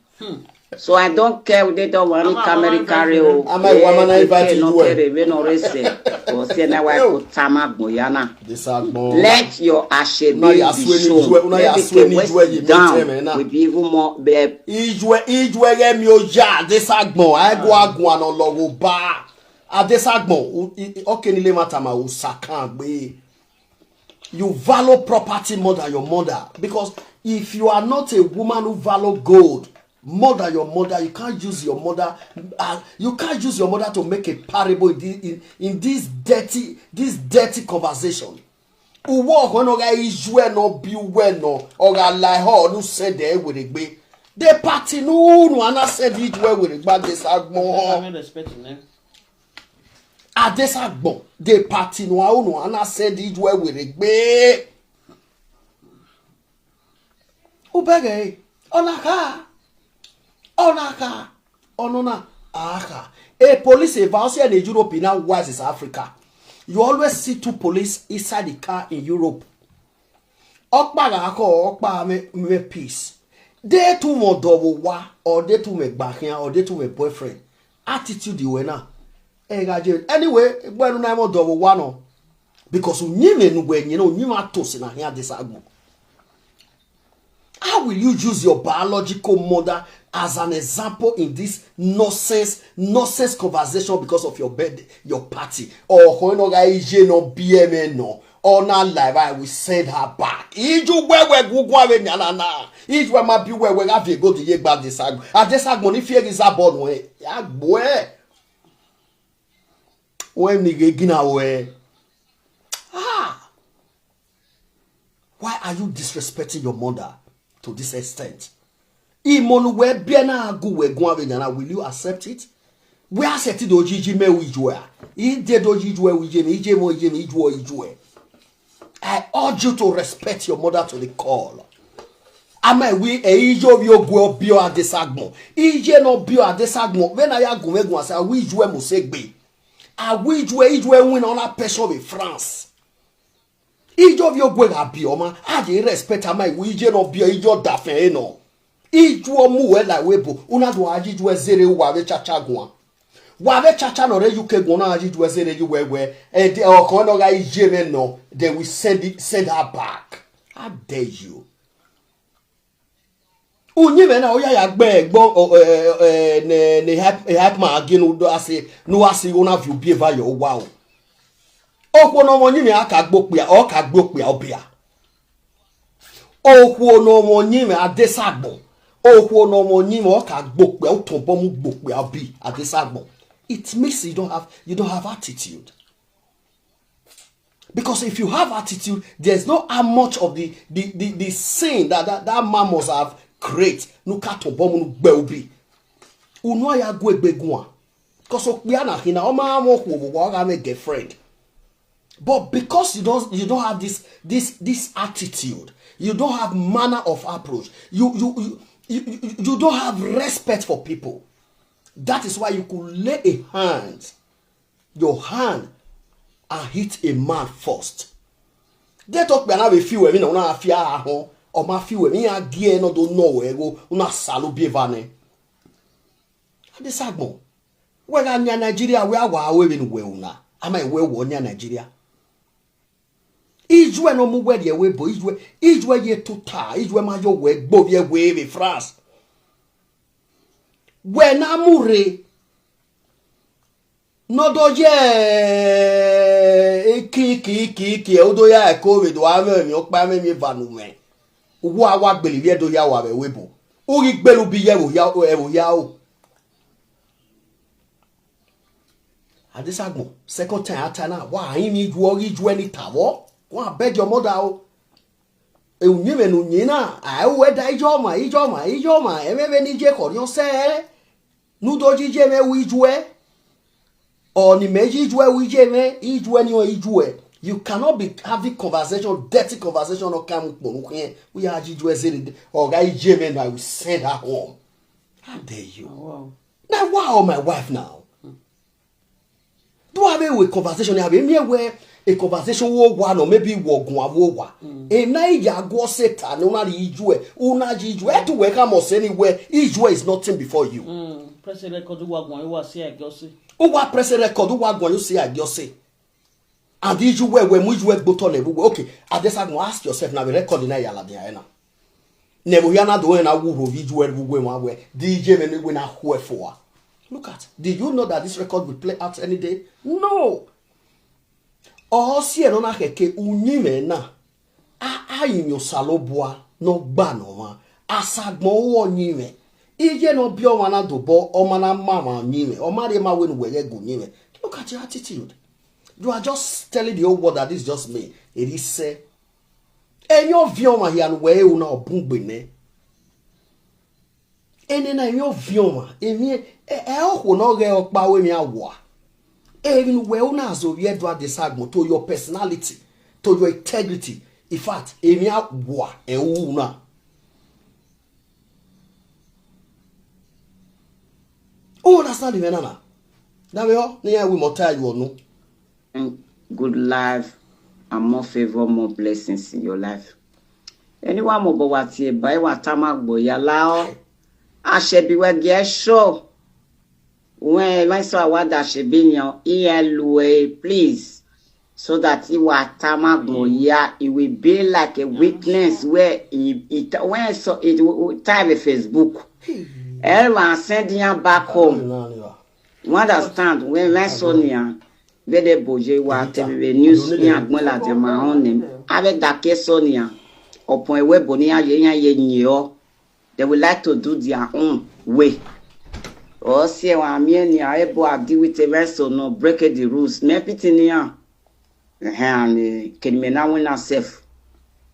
So I don't care if they don't want me camera carry o. Ama iwa mana invite you. No care we no rese. Or say na why ko tama gboyana. This agbon. Let your ashebi Una ya be sue ni shown. jue, una ya Let sue the ni West jue ye down mete me na. will be even more be Ijue ijue ye mi o ya this agbon. I go agbon an olowo ba. Adesagbon, okay, nile matama usakan gbe. You value property more than your mother, because if you are not a woman who value gold more than your mother, you can't use your mother. Uh, you can't use your mother to make a parable in this, in, in this dirty, this dirty conversation. Uwe ọhụrụ ga ijue no bi uwe no ọ ga lai ha ọnụ sede eweregbe. The party n'unu ana sede ijue eweregbe Adesagbon. Adesagbon, the party no unu ana sede ijue eweregbe. Ubege, onaka, onaka, onuna, aha. A police, if I say in Europe, now wise is Africa. You always see two police inside the car in Europe. Okpa ga ako, okpa me, me peace. They too want double wa, or they too make backhand, or they too make boyfriend. Attitude you were now. Hey, guys, anyway, when I want double one, no. Because you know, you know, you know, to say na here this argument. How will you use your biological mother as an example in this nonsense, nonsense conversation because of your bed, your party? Or no guy, no B M N, no. Or not live, I will send her back. Iju wewe gugwa we nyana na. Iju ma bi wewe ga fi go di ye gba Adesagbo. Adesagbo ni fi egi za ball we. Ya gbo e. When mi ge gina we. Ah. Why are you disrespecting your mother to this extent? Imonu we bia na agu we gwa we nyana, will you accept it? We accept it do jiji me wi jua. Ije do jiji we wi je me, ije mo ije me, ije o ije. I urge you to respect your mother to the call. Ama wi e ijo bi ogwe obio Adesagbo. Ije no bio Adesagbo. When I go we go say wi jue mo segbe. A wi jue ijue win on a person with France. Ijo bi ogwe ga bi oma. A dey respect ama wi ije no bio ijo da fe no. Iju omu we la we bo. Una do aji jue zere wa we chacha gwa. Wa we chacha no re U K gwa na aji jue zere you we we. E de o ko no ga ije me no. They will send it, send her back. How dare you? Unyi me na oya ya gbe gbo o, eh, eh, ne ne hype eh, hype ma agi nu do ase nu ase una view bi eva yo wa o. Okwo no mo nyi me aka gbo pe o ka gbo pe obia. Okwo no mo nyi me Adesagbo. Okwo no mo nyi me o ka gbo pe o ton bo mu gbo pe abi Adesagbo. It means you don't have you don't have attitude. Because if you have attitude, there's no how much of the the the, the sin that, that that man must have create. No kato bomu no gbe obi. Unu aya gwe gbe gwa. Because okpia na hina o ma mo ku wo ga me girlfriend. But because you don't you don't have this this this attitude, you don't have manner of approach. You you you you, you, you don't have respect for people. That is why you could lay a hand your hand and hit a man first. They talk me na we feel we na una feel ahun. O ma feel we ya gie no do no we go una salu bi vane. Adesagbo. We ga nya Nigeria we awa we we una. Ama we wo nya Nigeria. Ijue no mu we ye we bo ijue ijue ye tuta ijue ma yo we gbo ye we we France. We na mure. No do ye ki ki ki ki o do ya e ko we do ave mi o pa me mi vanu me. Wo awa gbeli we do ya wa we we bo. Uri gbelu bi ye wo ya e wo ya o. Adesagbo, second time ata na wa yin mi ju ori ju eni tawo. Go and beg your mother o. E unyi me nu nyi na, a e we da ijo ma ijo ma ijo ma e me be ni je ko yo se. Nu do ji je me wi ju e. O ni me ji ju e wi je me iju e ni o iju e. You cannot be having conversation, dirty conversation no come kpo nu kwen. We are ji ju e zeri. O ga ije me na, I will send her home. How dare you? Wow. Now, why on my wife now? Do I have a conversation? I have a mere way a conversation wo one or maybe wo go wo wa. And now you go Satan, una di ijue, una di ijue. To wake up or anywhere, ijue is nothing before you. Mm. Press a record. Who are going? Who are see? I guess it. Who wa press a record? Who wa go you say I just say? And the ijue we mu ijue gboto na everywhere. Okay, I just have to ask yourself now. The record in yala di na. Never yana do na wu ro ijue everywhere one way. D J me we na who for. Look at. Do you know that this record will play out any day? No. Or see no na keke unyi me na. A a yin yo salobua no gba no ma. Asagbon wo nyi me. Iye no bi o ma na do bo o ma na ma ma nyi me. O ma re ma we nu we ye go nyi me. Look at your attitude. You are just telling the whole world that this is just me. It is say. Enyo vi o ma hia nu we e una obungbe ne. Ene na emi ovioma, emi e e okwo no ghe okpa we mi awa. Emi we una zo ye do Adesagbo to your personality, to your integrity. In fact, emi awa e una. Oh, that's not even nana. That we all, yeah, we more tell you or no. And good life and more favor, more blessings in your life. Anyone mo bo wa ti e ba wa tama gbo ya la o. A se bi we ge show. When my so wa da se bi yan, e lu e, please. So that he wa tama gbo ya, it will be like a witness where he, he when so it time a Facebook. Everyone send him back home. You understand? When my so niya, where the boje wa te be news ni agbon la de ma on him. Ave da ke so niya. Opon ewe bo ni aye yan ye ni o. They would like to do their own way. Or see wa mi ni a ebo adi with a vessel no break the rules. Me pity niya. And uh, can me now win herself.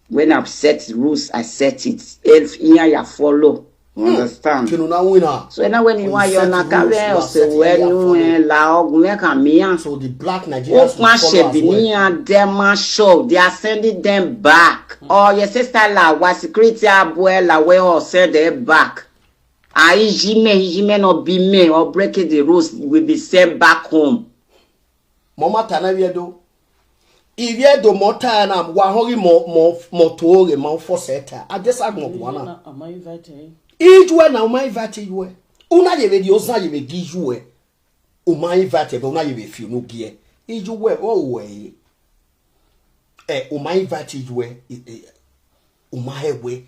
When I set rules, I set it. If here you follow, you understand? Kinu na winner. So now when you want your naka we o se we nu e la ogun me kan mi an. So the black Nigerians will follow as well. They are sending them back. Oh, your sister la wa security abuela we all send them back. Aijime, ijime no be me or breaking the rules will be sent back home. Mo ma ta na wie do. Ivie do mo ta na wa hori mo mo mo to re mo fo se ta. Adesa gmo gwana. Am I invited? Ijue na uma invite you. Una ye be di osan ye be gi you. Uma invite be una ye be fi unu gi e. Ijue o we. Eh, uma invite you. Uma ewe.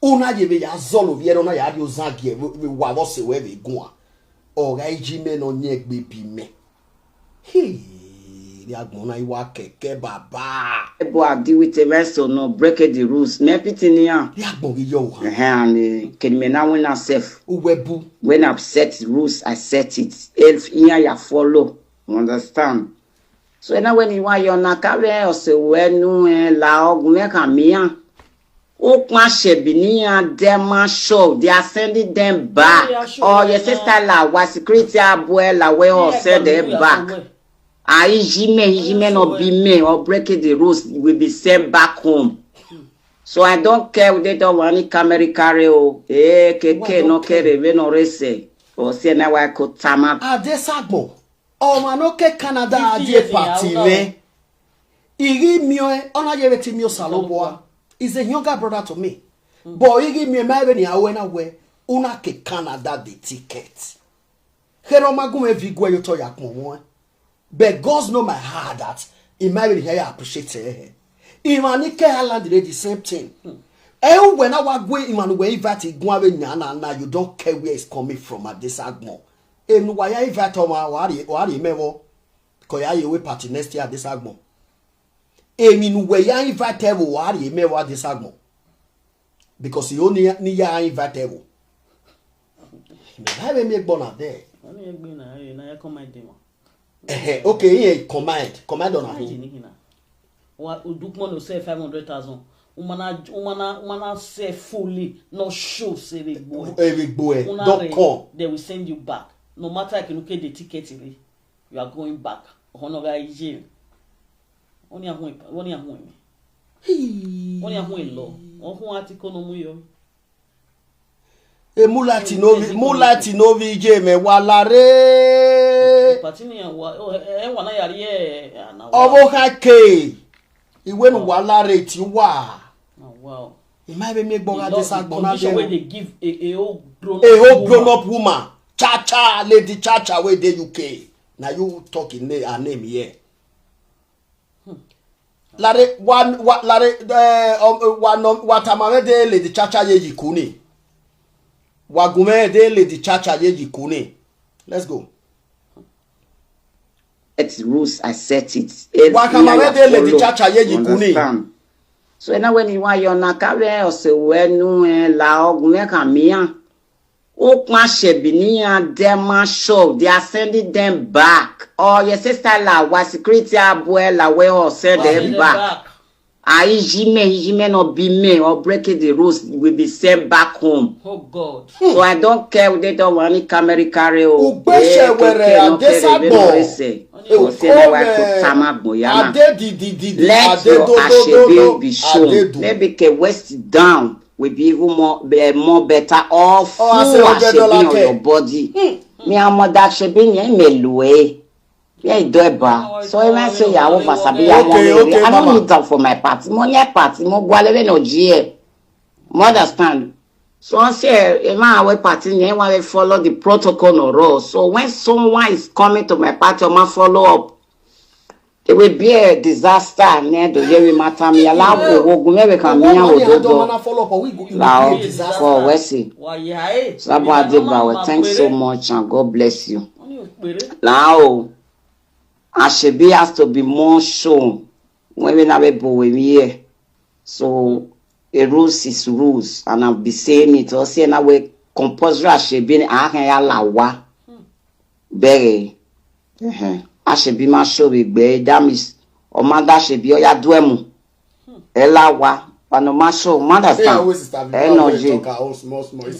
Una ye be ya zolo viero na ya di osan gi e wa vo se we be gwa. Oga ijime no nye gbe bi me. Hi, ri agbon na iwa keke baba. Ebo adi with a vessel no break the rules. Me pity niya. Ri agbon gi yo ha. Eh, and uh, can me now win herself. Uwe bu. When I set rules, I set it. If here you follow, you understand? So now when you want your naka we o se we nu e la ogun me kan mi an. Ukma shebi ni and them are show. They are sending them back. Oh, your sister la wa security abuela we all send them back. Aijime, ijime no be me or breaking the rules will be sent back home. So I don't care if they don't want any camera carry o. Eh, keke no care we no rese. O se na wa ko tama. Adesagbo. Oma no ke Canada a die party me. Igi mio e, ona ye beti mio saloboa. Is a younger brother to me. But igi mio e ma ebe ni awe na we. Una ke Canada the ticket. Hero magume vigwe yo to ya kmo. But God's know my heart that in my way I appreciate it. Imani ke Ireland the same thing. Eh, when I wa gwe Imani we invite igwa we nyana na you don't care where it's coming from at this agmo. Enu wa ya invite oma wari wari mewo. Ko ya ye we party next year this agmo. Emi nu we ya invite wo wari mewo this agmo. Because you only ni ya invite wo. Me na we me gbona there. Oni egbe na e na ya come my demo. Eh, okay, here command, command on who? Wa udukmo no sell five hundred thousand. Umana umana umana sell fully no show say we go. Every boy don't come. They will send you back. No matter if you look at the ticket, you are going back. Honoga ije. Oni ahun oni ahun mi. Oni ahun lo. Ohun ati kono mu yo. E mulati no vi mulati no vi je me wa lare. Pati ni wa e wa na yari e na. Obo ha ke. Iwe nu wa lare ti wa. Oh wow. Imagine me gbon ade sa gbon na de. Wey dey give a a whole grown up. A whole grown up woman. Cha cha lady cha cha wey dey U K. Na you talk in her name here. Lare wa wa lare eh um, wa no wa tamame de lady cha cha ye yikuni. Wa gume de lady cha cha ye yikuni. Let's go. Set rules, I set it. Wa tamame de lady cha cha ye yikuni. So now when you want your naka we o se we nu e la ogun me kan mi an. Ukma shebi ni and them are show. They are sending them back. Oh, your sister la wa security abuela we all send them back. Aijime, ijime no be me or breaking the rules will be sent back home. Oh God. So I don't care if they don't want any camera carry o. Ugbese were adesagbo. O se na wa ko tama gboya na. Let your ashebi be shown. Maybe ke waist down will be even more be more better or full ashebi on your body. Mi amo da ashebi yen me lu e. Yeah, do e ba. So e ma se ya wo fa sabi ya mo. I don't need that for my party. Mo nye party mo gwa le no jie. You understand? So I say, a man wey party, you want to follow the protocol or rules. So when someone is coming to my party, I must follow up. It will be a disaster. Ne do yeri matami ala ogun mebe kan mi an ododo. Lao ko wesi. Sabo Adegbawe, thanks so much and God bless you. Now, Asebi has to be more shown when we na be bowe here. So a rules is rules, and I'll be saying it. Or say na we compulsory Asebi ni akan ya lawa. Bere. Asebi ma show we gbe, that means o ma da Asebi, o ya do emu. Ela wa, but no ma show, ma understand. Energy.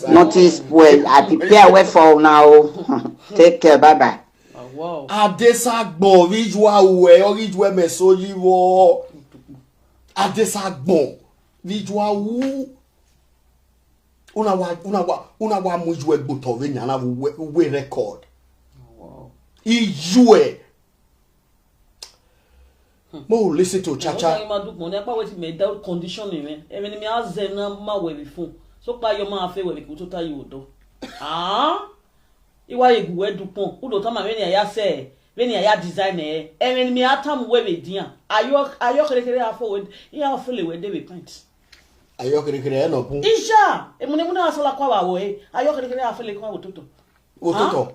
Notice well, I prepare well for now. Take care, bye bye. Adesagbon visual we original me so yiwo. Adesagbon visual wu. Una wa una wa una wa mu ijue gboto we nyana we we record. Ijue. Mo listen to cha cha. Mo ne pa wetin me da condition me. Even me as na ma we bi fun. So pa yo ma fe we bi ko to ta yo do. Ah? Iwa ye gu we du pon. U do ta ma we ni aya se. We ni aya design e. Even me atam we be dia. Ayo ayo kere kere afo we. Ya afo le we de be paint. Ayo kere kere e no pun. Isha. E mo ne mo na so la kwa wa wo e. Ayo kere kere afo le kwa wo toto. Wo toto.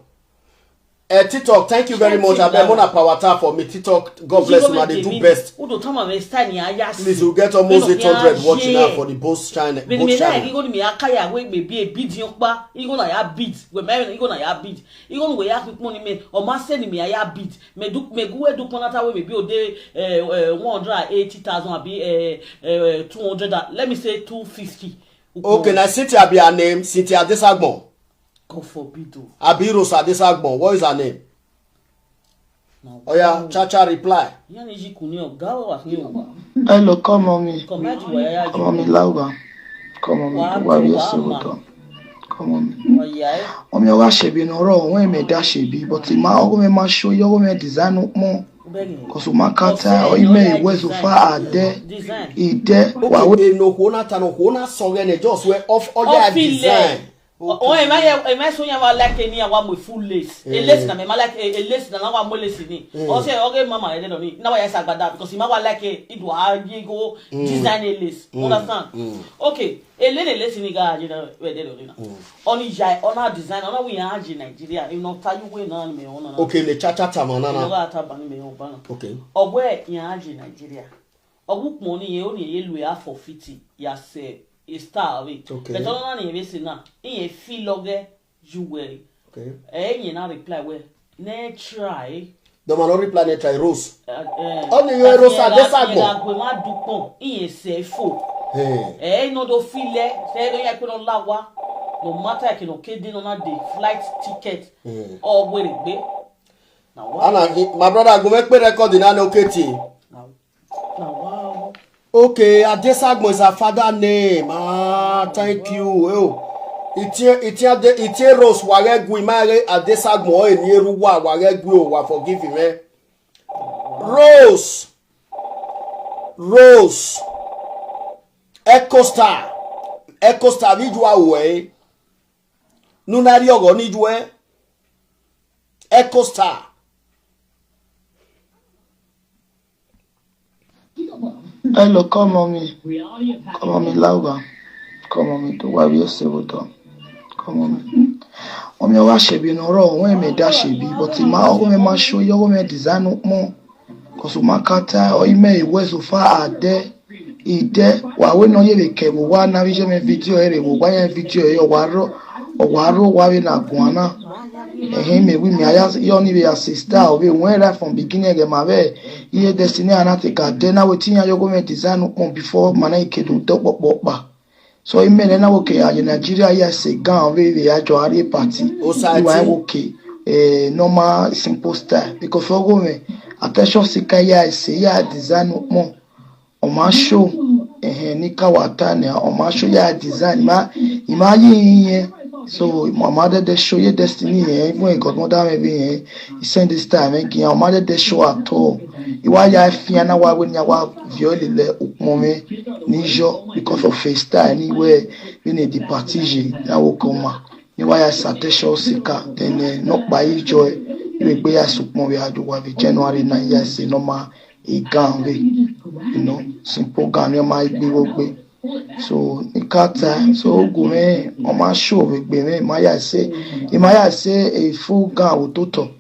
Eh, TikTok, thank you very much. I bet Mona Power Tap for me. TikTok, God bless you, man. They do best. Udo tama me style ni aya. Please, we get almost eight hundred watching now for the Boss channel. Beni me na igo ni me akaya we me bi e bid yon pa. Igo na ya bid. We me igo na ya bid. Igo ni we ya quick money me. O ma se ni me aya bid. Me du me gu we du pon ata we me bi o de eh, eh, one hundred eighty thousand abi eh, eh, two hundred, let me say two fifty. Okay, now Cynthia be her name. Cynthia Desagbon. God forbid o. Abi Rose Adesagbon. What is her name? Oya, cha cha reply. Yan eji kuni o gawa wa ni o. Hello, come on me. Come on me, Laura. Come on me, to wa bi ese wuto. Come on me. Omi oga shebi no ro when me da shebi, but ma ogo me ma show you, ogo me design up more. Cause ma kata o ime wezo fa ade ide wa we. No kona tano kona sore ne just we off oga design. O e ma e ma so yan wa like ni awa mo full lace. E lace na me ma like e lace na na wa mo lace ni. O se oge mama e de ni. Na wa ya sa gbada because ma wa like e do a go design a lace. Understand? Okay. E le ne lace ni ga je na we de ni na. Oni jai ona design ona we yan je Nigeria. You know ta you we na me ona. Okay, le cha cha ta ma na na. No ga ta ba ni me o ba na. Okay. Ogwe yan je Nigeria. Ogwu pon ni ye oni ye lu ya for fifty ya se a star away. Okay. But ona ni ye se na. Iye fi loge you well. Okay. Eh, iye na reply well. Ne try. The man no reply ne try Rose. Only you Rose are this agbo. Agbo ma dupon. Iye se fo. Eh, no do feel eh. Se no ya ko no lawa. No matter ke no kede no na the flight ticket. Or where it be. Ana my brother go make record in an okay thing. Okay, Adesagbon is her father name. Ah, thank you. Oh. Itie itie de itie Rose ware gwi mare Adesagbon o eni eru wa ware gwi o wa forgive him eh. Rose. Rose. Echo Star. Echo Star ni ju awo eh. Nuna ri ogo ni ju eh. Echo Star. Hello, come on me. Come on me, Laura. Come on me, to wa bi ese wuto. Come on me. Omi oga shebi no ro when me da shebi, but ma ogo me ma show you, ogo me design up more. Cause ma kata o ime wezo fa ade ide wa we no ye be ke wa na bi je me video ere wa ya video e o wa ro o wa ro wa we na guana. Ehe me wi mi aya yo ni be ya sister o be when right from beginning ge ma be iye destiny ana te ka de na wetin ya yo go me design upon before mana ike do do popo pa. So ime ne na woke ya Nigeria ya se gan we we ya jo are party. Iwa woke eh normal simple style because for go me attention sika ya se ya design upon o ma show eh ni ka wa ta ne o ma show ya design ma ima yi yin So mama de de show ye destiny eh, even e godmother me be eh, he send this time eh, giyan mama de de show at all. Iwa ya fiana wa we ni wa viole le ukmo me ni jo because of FaceTime ni we we ni di party je na wo ko ma. Ni wa ya sa te show sika then eh, no pa yi jo eh, we gbe ya sukmo we adu wa be January na ya se no ma e gan we. You know, simple gan ni ma igbe wo gbe. So nika time so ogun me o ma show we gbe me ma ya se e ma ya se e full gan ototo.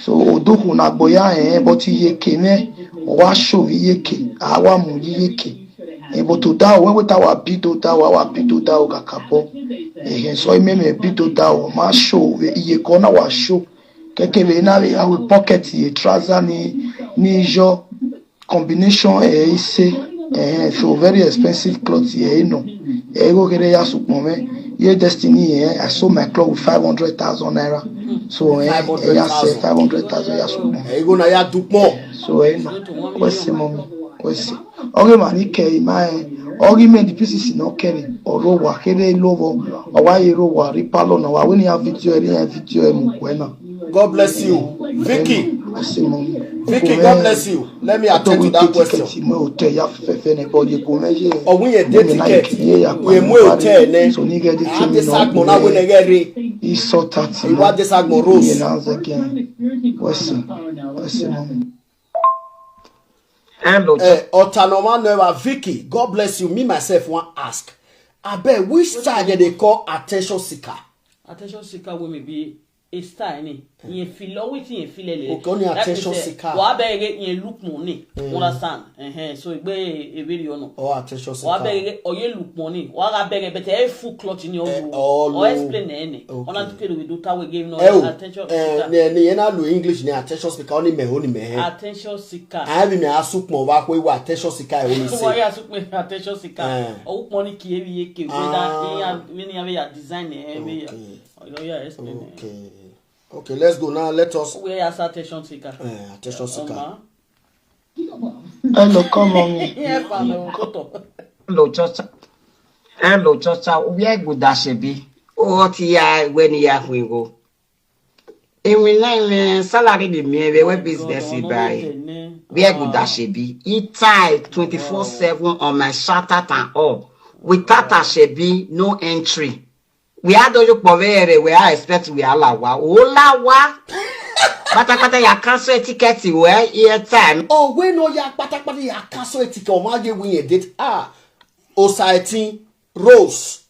So oduhu na gboya eh but iye ke me o wa show iye ke a wa mu iye ke. Eh but o da o we ta wa bido da wa wa bido da o ga kabo. Eh so ime me bido da o ma show we iye ko na wa show. Keke we na we a we pocket ye trouser ni ni jo combination eh ise eh so very expensive cloth eh no eh go kere ya sukun me ye destiny eh I sold my cloth with five hundred thousand naira. So eh eh ya se five hundred thousand ya sukun me. Ego na ya dupon. So eh no. Kwesi mo kwesi. Oge mani ke ima eh oge me the pieces no kere oro wa kere lovo owa ero wa ripalo na wa we ni ya video eri ya video e mu kwe na. God bless you. Vicky. Vicky, God bless you. Let me attend to that question. Ọ̀hún yẹn dé ticket. Yẹn mú hotel ní. Àti sagbọn náà wọlé rẹ rí. Ìwà dé sagbọn Rose. Hello. Eh, Otanoma Neva Vicky, God bless you. Me myself wan ask. Abeg, which style dem dey call attention seeker? Attention seeker wey may be a style ni. Yẹn fi lọ wetin yẹn fi lẹlẹ. Okay, only attention seeker. Wàá bẹ̀rẹ̀ yẹn look money. You understand? Ẹ̀hẹ́n, so ìgbé ewé rí ọ̀nà. Or attention seeker. Wàá bẹ̀rẹ̀ ọ̀yẹ́ look money. Wàá ra bẹ̀rẹ̀ bẹ̀tẹ̀ ẹ̀ full clutch ni ọ̀rọ̀. All or explain ẹ̀ ni. Okay. Ọ̀nà tó kéde òwe dó táwọn ẹgbẹ́ náà attention seeker. Ẹ ò ní ẹni yẹn náà lo English ní attention seeker, ó ní mẹ̀hó ní mẹ̀hẹ́. Attention seeker. Àyà bí mi àá sùpọ̀ wá pé wà attention seeker ẹ̀ ó ní sè. Wọ́n yà sùpọ̀ attention seeker. Ọ̀hún pọ̀ ní kì í rí eke wẹ́dà ní abẹ́yà design ẹ̀ ẹ̀ bẹ́yà. Okay. Ọ̀yọ́ yà explain ẹ̀. Okay. Okay, let's go now. Let us. Where is attention seeker? Eh, attention seeker. Hello, come on. Hello, Chacha. Hello, Chacha. Where go that should be? Oh, what ya when ya we go? Even nine salary the me we business buy. Where go that should be? He tie twenty-four seven on my shutter and all. Without a should be no entry. We are dojo povere we are expect we are lawa o lawa. Pátápátá ya cancel ticket we air time. Oh we no ya pátápátá ya cancel ticket o ma ye we date ah. Osaetin Rose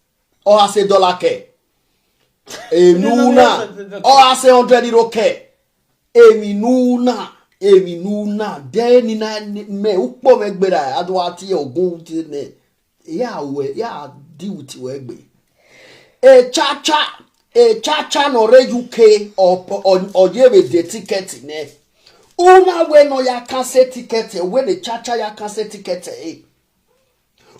or I say dollar ke. Enuna or I say hundred euro ke. Emi nuna emi nuna de ni na me upo me gbera adu ati ogun ti ne. Ya we ya di uti we gbe. E chacha e chacha no re U K or or ye we de ticket ne. Una we no ya cancel ticket we de chacha ya cancel ticket eh.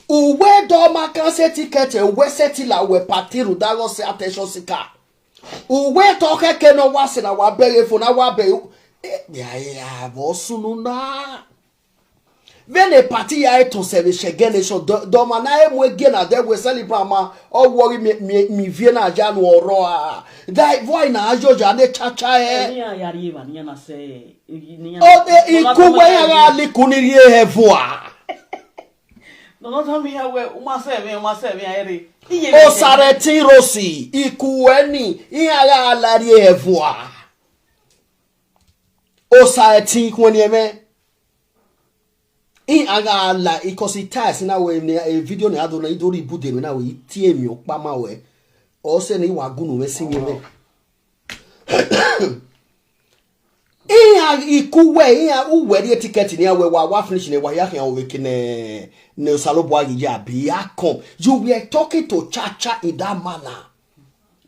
Uwe do ma cancel ticket uwe setila we patiru dago se attention seeker. Uwe to keke no wa se na wa bere fo na wa be ya ya bo sunu na. Vene party ya eto se be shegene so do ma na e mu ege na de we celebrate ma o worry mi mi mi vie na ja nu oro a. Dai boy na ajo ja ne chacha e. Ni ya ya ri ba ni ya na se ni ya. O de iku we ya ga liku ni ri e he vo a. Nonotami ya we uma se mi uma se mi aere. Osare ti Rosi iku we ni i ara alari e vo a. Osare ti iku ni eme. I aga ala ikosi ties na we ni e video ni ado na idori ibude mi na we ti emi opa ma we. O se ni wa gunu we si mi me. Iya iku we iya uwe di ticket ni awe wa wa finish ni wa ya kan we kine ne salobo agi ya bi ya kan. You were talking to Chacha in that manner.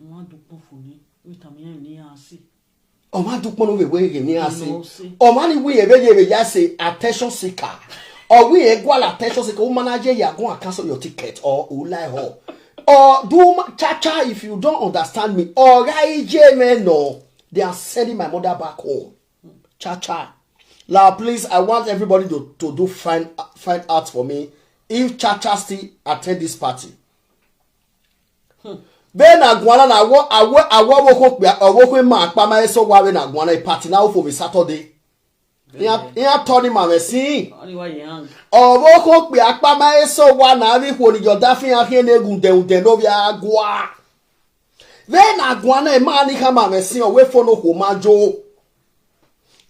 Wọ́n á dúpọ̀ fún ní wíta mi ní àásì. Ọmọ adúpọ̀ ló wèwé yìí ní àásì. Ọmọ ni wíyẹ̀ bẹ́ẹ̀ yẹ̀ yà ṣe attention seeker. Ọ̀wí yẹn gbọ́ la attention seeker. Ó máa ń jẹ́ yàgò and cancel your ticket or ó láì họ. Or do Chacha if you don't understand me. Ọ̀rá ije mẹ́nà. They are sending my mother back home. Chacha. Now, please, I want everybody to, to do find find out for me if Chacha still attend this party. Hmm. Be na guana na wo awo awo wo ko pe awo ko ma pa ma eso wa be na guana e party na ofo be Saturday. Ya ya turn ma me sin. Only why you hang. Owo ko pe apa ma eso wa na vi ko ni yo da fin a hin egun de un de no bi agua. Be na guana e ma ni ka ma me sin o we fo no ko ma jo.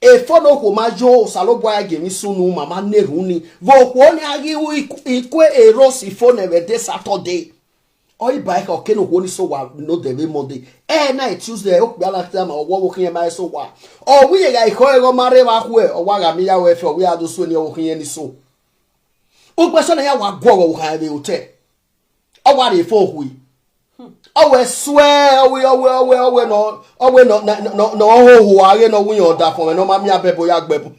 E fo no ko ma jo sa lo boy ge mi sunu mama ne ru ni. Vo ko ni agi u ikwe ero si fo ne be de Saturday. Oi bai ka oke no ho ni so wa no de be Monday. E na e Tuesday o pe ala ta ma owo wo kin ma so wa. O wi ye ga iko ego ma re wa ku e o wa ga mi ya we fe o wi adu so ni o kin ni so. O gbe so na ya wa gwo wo ha be hotel. O wa re fo hu. O we swear o we o we o we o we no o we no no no ho ho age no wi o da fo no ma mi abebo ya gbebu.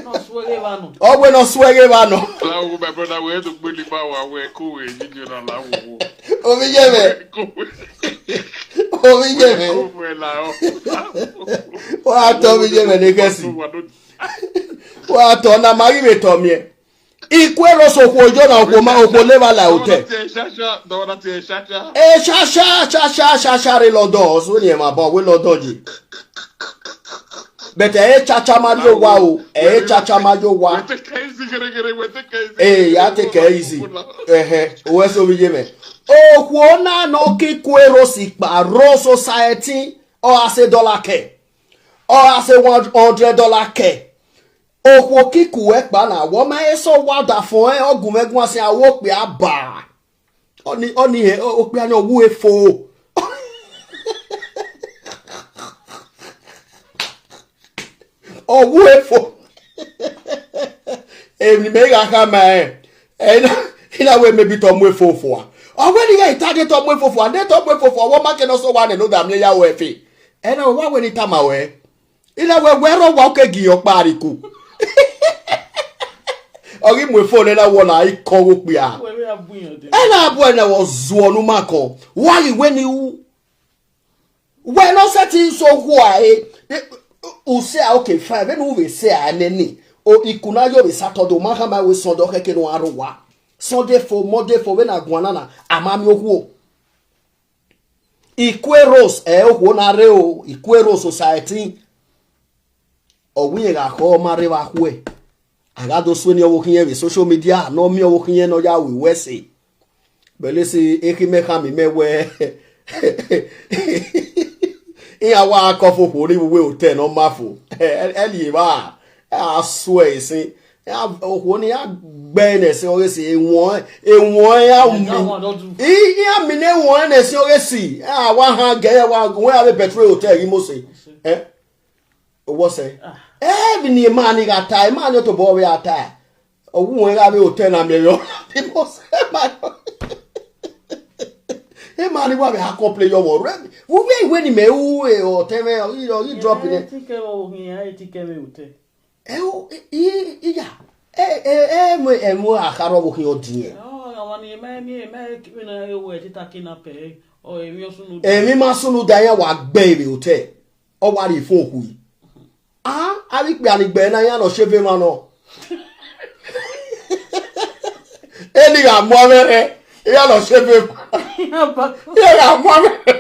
No swear ever no. Ogbe no swear ever no. Now, my brother, we had to put the power where cool way you know now. Omi je me, Cool way. omi je me. Cool way now. Wa to mi je me ne kesi. Wa to na mari me to mi. Ikwe ro so ko jo na ko ma o ko le ba la hotel. Shasha, don't want to shasha. E shasha shasha shasha re lodo so ni e ma bo we lodo ji. But e chacha ma yo wa o. E chacha ma yo wa. With the crazy, gere, gere, with the crazy. Ee, ya take it easy. Ehe, o we so bi je me. Okwo na no ki kwero si pa ro society o ase dollar ke. O ase one hundred dollar ke. Okwo ki ku e pa na wo ma eso wa da fun e ogun megun ase awo pe aba. Oni oni he o pe ani owu efo. Owu efo. Emi me ga ka ma e. Ina ina we me bi to mu efo fo a. O we ni ga ita de to mu efo fo a. De to mu efo fo a. Wo ma ke no so wa ne no da mi ya we fi. Ina wa we ni ta ma we. Ina we we ro wa ke gi yo pariku. Ogi mu efo le na wo na iko wo pe a. Where we are building. Ena abu ena wo zuo nu mako. Why when you Well, no setting so why. U say okay fine. When we say aneni. O ikuna yo be Saturday ma ka ma we Sunday keke no arowa. Sunday for Monday for when aguanana amami okuo. Ikwe Rose e okuo na re o. Ikwe Rose society. Owi ga ko ma re wa kwe. Aga do swe ni owo kiyen we social media no mi owo kiyen no ya we we se. Bele se e ki me ka mi me we. Iya wa ko fo ko ri we o te no ma fo. E li ba. A swear si. Ya o ko ni ya gbe ne se o se e won e won ya mi. That one don't do. I ya mi ne won ne se o se. A wa ha ge ya wa we a be petrol hotel yi mo se. Eh? Owó sẹ. Ẹbí ni emma ni gha ta, emma ni otobo ọvẹ gha ta. Ọwọ wọn gha vbe hotel na miẹn yọ. Emma ni wa vbe ha complain yọ vwọ rẹ. Vwẹ iwe ni mẹ ru ọtẹn mwẹ, ọ ghi drop nẹ. Tikẹ vwọ hin, a tikẹ vbe hotel. Ẹ o, iya. Ẹ ẹ ẹ mu ẹ mu akharọ vwọ hin ọdiẹn. Ọ, ọmọ ni emẹ emẹ emẹ kí ni ẹ wọ ẹ títa kí na pẹ ọ èmi ọsùn ló. Emí ma sunu da iran wa gbẹ vbe hotel. Ọ wa rhie phone khu yi. Ah, avbe ikpia ni gbe na iran nọ sheve emwa nọ. Eni gha mu amwẹ rẹ, iran nọ sheve emwa. Iran gha mu amwẹ rẹ.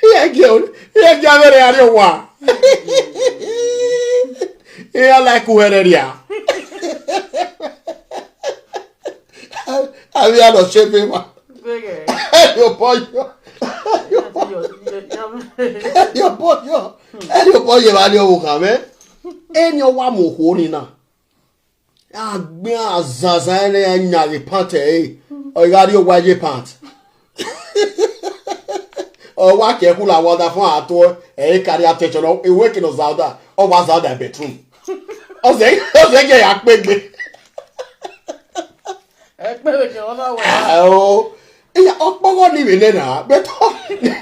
Iran gie, iran gie amwẹ rẹ gha rrie owa. Iran like uwẹ rẹ ria. Avbe iran nọ sheve emwa. Bẹgẹ. Ẹni obọ yọ. Ẹni obọ yọ. Ẹni obọ yọ emwa ni ọvbokhan mwẹ. Eni ọ wa mu okhuo ni na. A gbe iran zanzan ẹre a yan vbe pant ẹre. Ọ gha rrie owa ye pant. Ọ wa ke khula wa da fun a to ẹre carry attention. Iwe ke nọ za ọda. Ọ wa za ọda bedroom. Ọ zẹ ọ zẹ gẹ ya kpegbe. Ẹ pé lè kẹ́ wọ́n náà wẹ̀. Ao. Iya ọkpọghọ ni vbe nena, but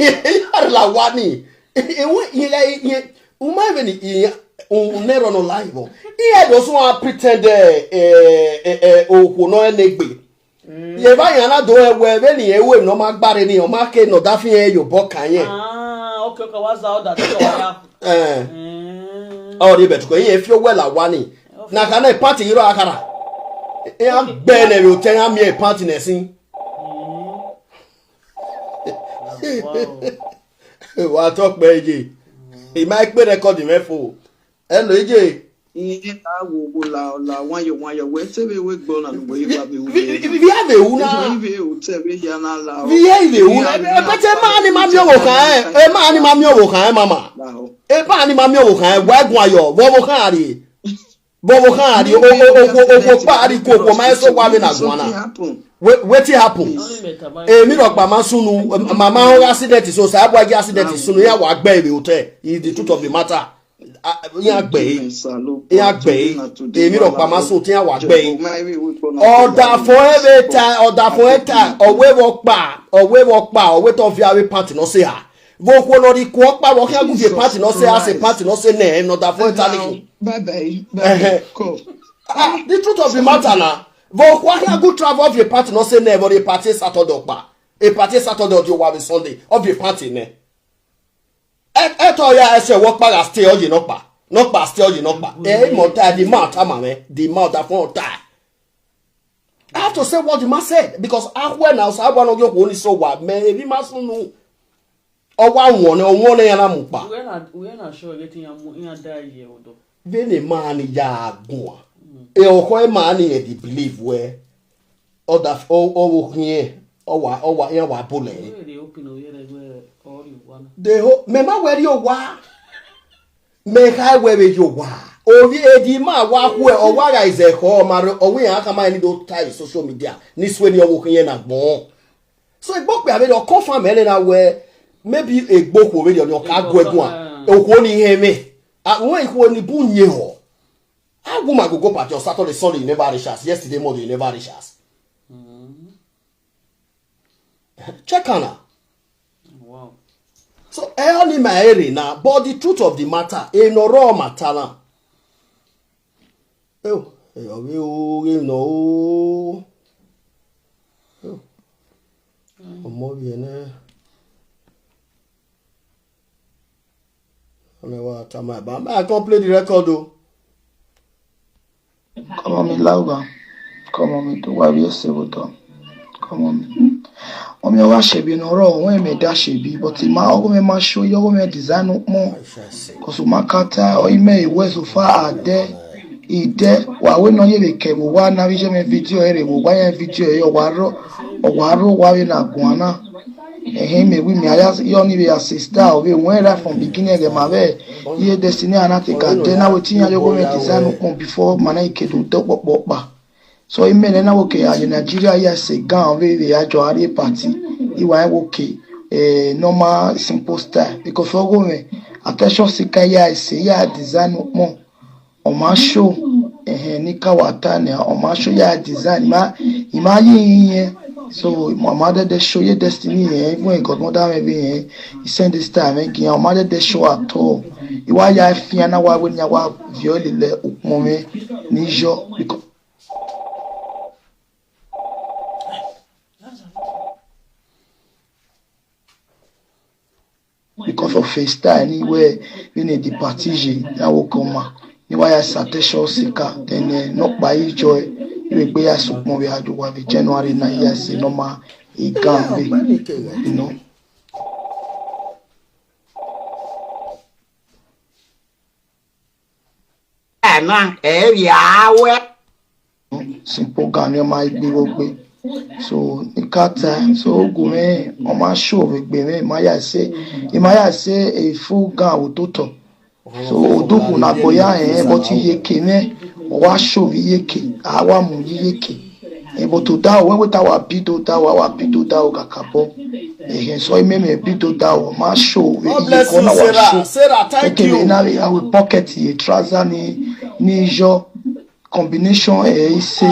iya la wa ni. Ewe iye iye uma even iye unero no live. Iye do so a pretend eh eh eh okwo no enegbe. Ye ba yan na do ewe vbe ni ewe no ma gbare ni o ma ke no da fi en yo bo kan yen. Ah, okay, okay, what's the order? That's all I have. Eh. Mm. Ọ ri bẹt ko iye fi owẹ la wa ni. Na ka na party iro akara. Eya gbɛ nɛ mi o tɛ ya mi e pant nɛ si. Wow. Wa tɔ kpɛ eje. E ma kpe record mɛ fo. Eno eje. Iye awo wo la la wan yo wan yo we te be we gbo na no we wa be wo. Vi vi vi ave una. Vi vi o te be ya na la. Vi ave una. E pete ma ni ma mi owo kan e. E ma ni ma mi owo kan e mama. E ma ni ma mi owo kan e. Wa gun ayo. Wo wo kan ari. Bobo kan ari o o o o o pa ari ko ko ma eso wa me na gwana. Wetin happen? Emi rọkpa ma sunu, mama ho accident so sa abo agi accident sunu ya wa gbe ebe hotel. Is the truth of the matter. Ya gbe, ya gbe. Emi rọkpa ma sun ti ya wa gbe. Order for every time, order for every time. Owe wo pa, owe wo pa, owe to fi awe party no say ha. Vo kwo no ri kwo pa wo kya gu fi party no say ha, say party no say ne, no da for eternity. Bye bye. Bye bye. Cool. Ah, the truth of the matter na, vo kwa ya go travel of a party no say never a party Saturday pa. A party Saturday or wa be Sunday of a party ne. E e to ya e se wo pa ga stay oye no pa. No pa stay oye no pa. E mo ta the mouth ama me, the mouth that won't die. I have to say what the man said because I when I was I want to go only so what man if he must know. Ọwa wọn ni ọwọn ni yana mu pa. Uwe na uwe na sure get yan mu yan da ye odo. Vene mani ya gun. E oko e mani e di believe we. Oda o o wo hin e. Owa owa yan wa bole. Uwe de open o yere gwe ori wana. De ho me ma weri owa. Me ha we we yo wa. Ovi edi ma wa ku e owa ga ize ko ma ro owi yan ka ma ni do tai social media. Ni swe ni owo hin e na gbon. So e gbọ́ pé abẹ́rẹ́ ọkọ fún àmì ẹlẹ́na wẹ maybe egbò kò wẹ́rẹ́ ọ̀nà ọ̀ka gbọ́ ẹ̀gbọ́n à òkú ó ní ihe mi àwọn ìkú ó ní bú nyẹ họ. How woman go go party on Saturday, Sunday, you never reach us. Yesterday, Monday, you never reach us. Check am na. Wow. So ẹ ọ́ ní my area na, but the truth of the matter, ẹ nọ rọ matter na. Eo, ẹ ọ́ wí o, ẹ nọ o. Eo. Ọmọ yẹn náà. Ọmọ wa ta ma ba. Ma come play the record o. Come on, me louder. Come on, me to why we say what on. Come on, me. Omi wa shebi no ro, when me da shebi, but ma ogo me ma show you, ogo me design up more. Cause ma kata, o ime iwe so far ade, ide, wa we no ye be ke, wa na vi je me video ere, wa ya video yo, wa ro, wa ro, wa we na guana. Ehe, me wi me aya yo ni be a sister o be when right from beginning ge ma be ye destiny ana te ka de na wetin ya yo go me design ukun before mana ike do do popo pa. So ime ne na wo ke a Nigeria ya se gan we we ajo are party. Iwa wo ke eh normal simple style because ogo me attention seeker ya se ya design ukun. Oma show eh ni ka wata ne oma show ya design ma ima yi yi so mama de de show ye destiny eh even God mother me be eh he send this time eh ki oma de de show at all. Iwa ya fi ana wa we nya wa viole le ukun me ni jo because because of FaceTime ni we we ne di party je na wo ko ma ni wa ya sa te show sika then eh, no pa yi joy we gbe ya so pon we adu wa bi January na ya se no ma e gan we you know. Ana e ya we simple gan ni ọmọ igbe wo gbe so ní kata so ogun mi ọmọ aṣọ òwe gbe mi ma ya se e ma ya se e fún gan òtótọ so odukun na boya eh but iye ke mi ọwọ aṣọ òwe iye ke àwa mú iye ke eh but o da o wewe ta wa bi do da wa wa bi do da o kakabo eh so ime me bi do da o ma aṣọ òwe iye ko na wa aṣọ Sarah, thank you. Eke mi na we awe pocket ye trouser ni ni yo combination eh ise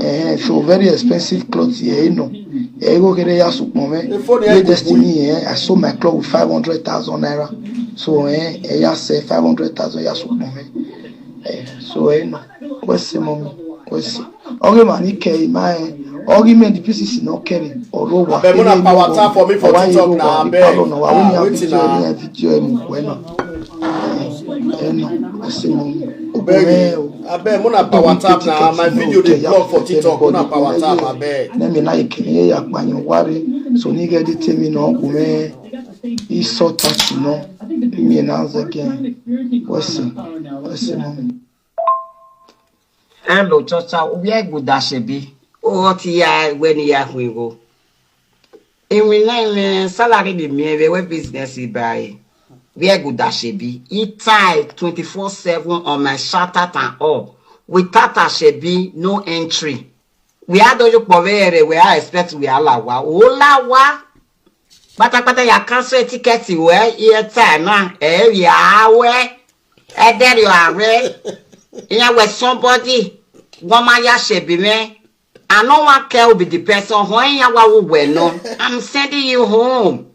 eh so very expensive clothes eh no eh go kere ya supon me. Wey destiny eh I sold my cloth with five hundred thousand naira so eh eh ya say five hundred thousand ya supon me eh so eh no we say mommy we say oge ma ni ke ma eh oge me the pieces no kere oro wa abeg una power tap for me for TikTok na abeg. No wa we ni video eh mo we no eh no we say mommy. Abeg, abeg, una power tap na, my video dey block for TikTok, una power tap, abeg. Ne mi na ike ye ya kpanyo wari, so ni get the thing mi no gume. Iso touch no, mi na again. What's it? What's it, mommy? Hello, Chacha. Where good that should be? Oh, what ya when ya go? Ewe na ewe salary dey mi ewe wey business e buy. Where good that she be? E tie twenty-four seven on my shout out and all. Without a she be no entry. We are dojo povere we are expect we are lawa. O lawa. Patapata ya cancel ticket we e tie na. E ya we. E there you are we. Iya we somebody. Woman ya she be me. I no wan care who be the person. Ho iya wa wo we no. I'm sending you home.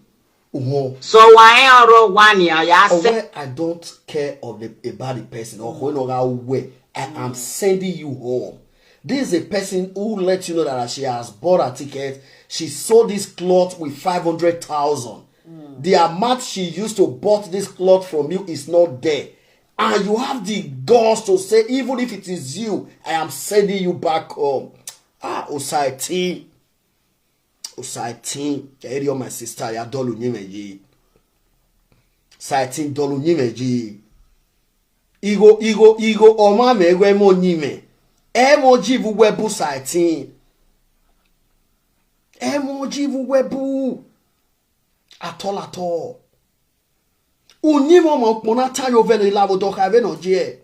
Wo. So why oro wani ya se? Owe, I don't care of the about the person or who no ga we. I am sending you home. This is a person who let you know that she has bought a ticket. She sold this cloth with five hundred thousand. The amount she used to bought this cloth from you is not there. And you have the guts to say, even if it is you, I am sending you back home. Ah, Osaiti. Osaiti. Area my sister, ya dolu nyime yi. Saiti dolu nyime yi. Igo, igo, igo, oma me we mo nyime. E mo jivu we bu Saiti. E mo jivu we bu. At all, at all. Unyimo mo kpona tayo velo ilavo do ka ve no je.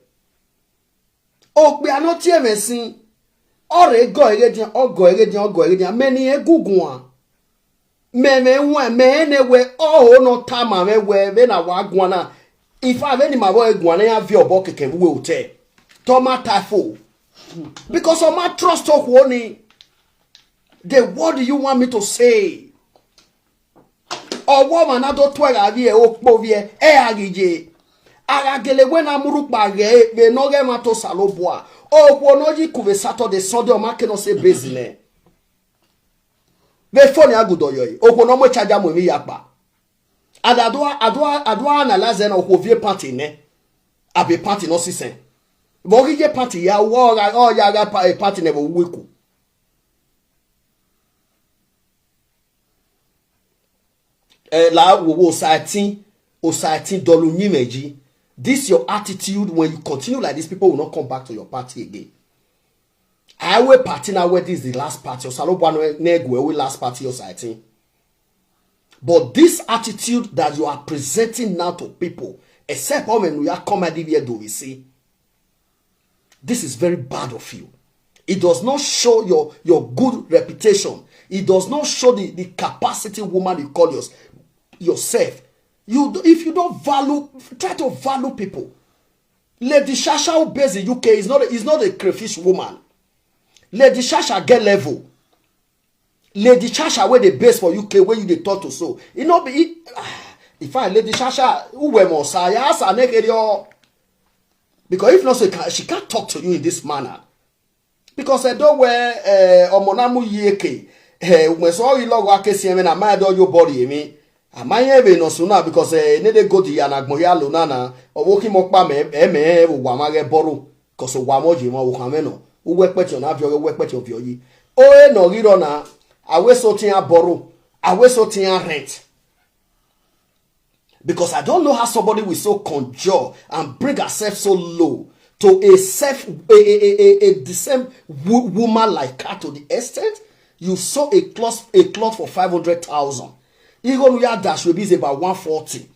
Okpe ano tie me sin. Ore go ege dia, ogo ege dia, ogo ege dia. Meni egugun a. Me me we, me ne we, oh no tama me we, ve na wa guana. If I have any my boy guana ya vi obo keke we ote. Toma typho. Because of my trust of warning. Then what do you want me to say? Owo mana do twega vie okpo vie e agije. Agagele we na murupa ge be no ge ma to salobua. Okwo no ji kuve Saturday, Sunday o ma ke no se bezine. Be phone agudo yo. Okwo no mo charge mo mi yapa. And adua adua adua analyze na okwo vie party ne. Abi party no sisen. Bo gije party ya wo ga o ya ga pa- eh, party ne bo wiku. Eh, la wo wo Osaiti, Osaiti dolu nyimeji. This your attitude. When you continue like this, people will not come back to your party again. I will party now where this is the last party. Osalo one nego we last party Osaiti. But this attitude that you are presenting now to people, except how many ya come at the do we see. This is very bad of you. It does not show your, your good reputation. It does not show the, the capacity woman you call yours, yourself. You do- if you don't value, try to value people. Lady Shasha who based in U K is not a, is not a crayfish woman. Lady Shasha get level. Lady Shasha wey dey base for U K wey you dey talk to so. E no be e, ah, in fact, Lady Shasha, who were more saya asa negerio. Because if not so, she can't, she can't talk to you in this manner. Because I don't wear uh, omonamu yeke. Eh, when so you log wa kesi eme na my do you body eme. Amaye ebe no suna because eh ne dey go di ya na gbon ya lo na na. Owo ki mo pa me e me e wo wa ma ge boro. Cause wa mo je mo wo kan me no. Uwe peti ona vio uwe peti ovio yi. O e no riro na. Awe so tin a boro. Awe so tin a rent. Because I don't know how somebody will so conjure and bring herself so low to a self a a a, a, a the same wo- woman like her to the extent you saw a cloth a cloth for five hundred thousand. Igonu ya dash will be about one forty.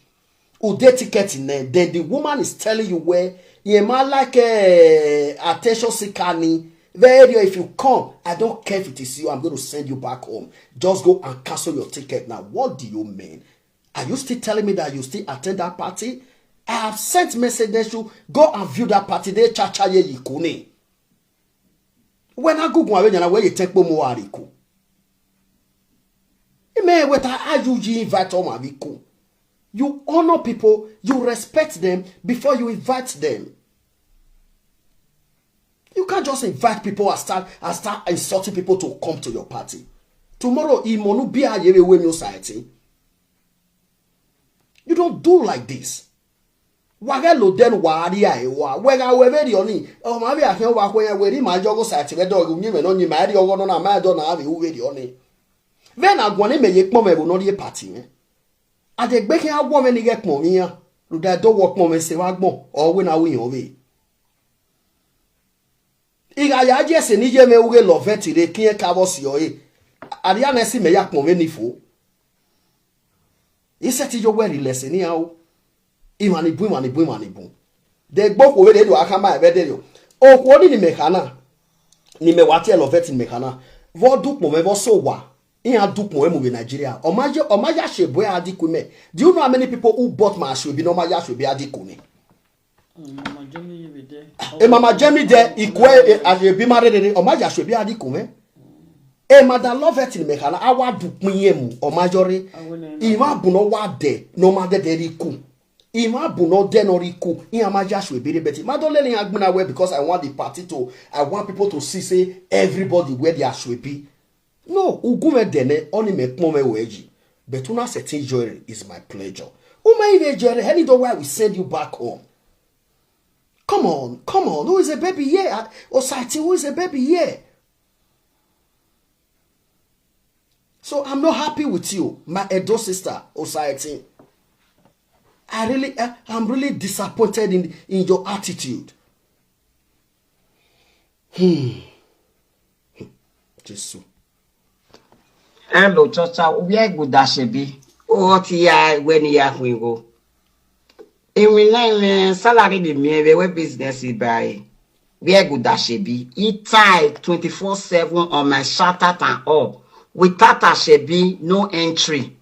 Ude ticket in there. Then the woman is telling you where you might like uh, attention seeker ni. Very if you come, I don't care if it is you, I'm going to send you back home. Just go and cancel your ticket now. What do you mean? Are you still telling me that you still attend that party? I have sent message that you go and view that party. They cha cha ye yikuni. When I go go away, na where you take mo ariku. Ime weta ajuji invite on my You honor people, you respect them before you invite them. You can't just invite people and start and start insulting people to come to your party. Tomorrow, imonu be a yebe we society. You don't do like this. Wage lo den wari a ewa. Wega we very oni. O ma be aken wa ko yen we ri ma jogo site we do gu nyi me no nyi ma ri ogo no na ma do na be u very oni. Ve na gwani me ye kpon me bo no ri party me. Ade gbe ke agwo me ni ge kpon mi ya. Lu da do wo kpon me se wa gbon. O we na we yan we. Iga ya je se ni je me uge lo veti re kin e ka bo si o e. Ari ane si me ya kpon me ni fo. Ise ti yo we ri le se ni a o. Imani bu, imani bu, imani bu. De gbo ko we de do aka ma e be de yo. O ko ni ni me kana. Ni me wa ti e lo veti ni me kana. Vo du kpon me vo so wa. Iya du kpon e mu be Nigeria. O ma je, o ma ya se bo e adi ku me. Do you know how many people who bought my asoebi no ma ya asoebi adi ku me? Mm, Mama Jamie be there. E Mama Jamie there, ikwe e asoebi ma re re re, o ma ya asoebi adi ku me. E ma da love it ni me kana, awa du pin ye mu, o ma jore. Awo ne. Ima bu no wa de, no ma de de ri ku. Ima bu no de no ri ku. Iya ma ya asoebi re beti. Ma do le ni agbona we because I want the party to, I want people to see say everybody wear their asoebi. No, ugu me de ne, oni me kpon me we ji. But una certain joy is my pleasure. Uma ive joy, any do why we send you back home. Come on, come on. Who is a baby here? Ah, Osaiti, who is a baby here? So I'm not happy with you, my Edo sister, Osaiti. I really, I, I'm really disappointed in, in your attitude. Hmm. Jesu. Hello, Chacha. Where good that should be? Oh, what ya when ya go? Emi na emi salary dey mi ebe wey business e buy. Where good that she be? E tie twenty-four seven on my shout out and up. Without a she be no entry.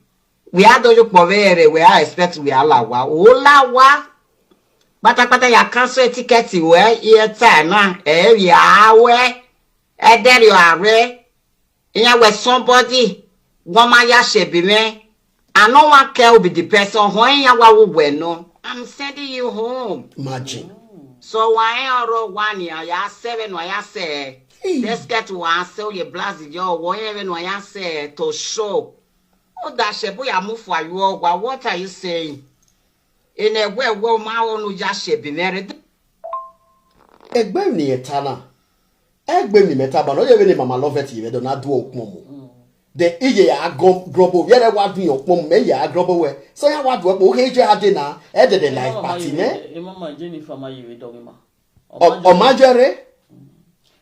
We are dojo povere we are expect we are lawa. O lawa. Patapata ya cancel ticket we e tie na. E ya we. E there you are. Iya we somebody. One man ya she be me. I no wan care who be the person. Ho iya wa wo we no. I'm sending you home. Imagine. So why oro wani ya seven wa ya se. Hey. Let's get one so you blast yo wo even wa ya se to show. O da she bo ya move for you wa. What are you saying? In a way wo ma onu ya she be married. Egbe ni etana. Egbe ni meta ba no ye be ni mama love it ye do na do okpon mo. Then iye ya go grobo ye re wa dun okpon mo me ya grobo we. So ya wa do okpon ke je ade na. E de de like party ne. E mama Jennifer ma ye do ma. O ma jere.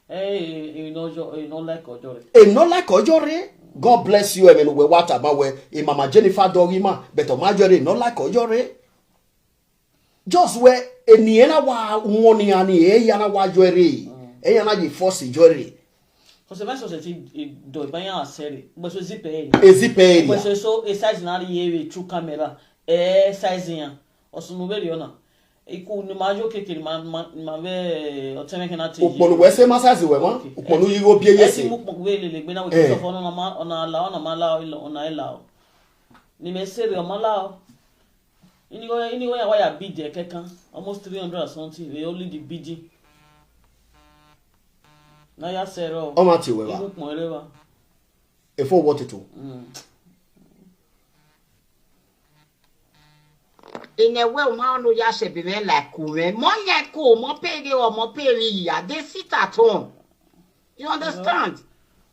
Eh, e no jo, e no like ojo re. E no like ojo re. God bless you, amen. We what about we? E mama Jennifer do ma, but o ma jere e no like ojo re. Just where eni ena wa woni ani e ya na wa jere. E ya na ye force jere. Kose ba so se ti do ba ya sere. Gbe so zipe e. E zipe e. Gbe so so e size na ye we through camera. E size ya. Osunu be ri ona. Iku ni ma jo kekere ma ma ma ve oteme ke na te. Uponu we se ma size we ma. Uponu yi wo bi ye se. Mu pon we le le gbe na we so fo na ma ona la ona ma la ona e la. Ni me sere o ma la o. Ini go ini go ya wa ya bidi e kekan. Almost three hundred or something. We only the bidi. Na ya sere o. O ma ti we wa. Iku pon re wa. E fo wo ti to. Mm. In a way, ma no ya she be me like ku me. Mo ye ku mo pe ge o mo pe ri ya. They sit at home. You understand?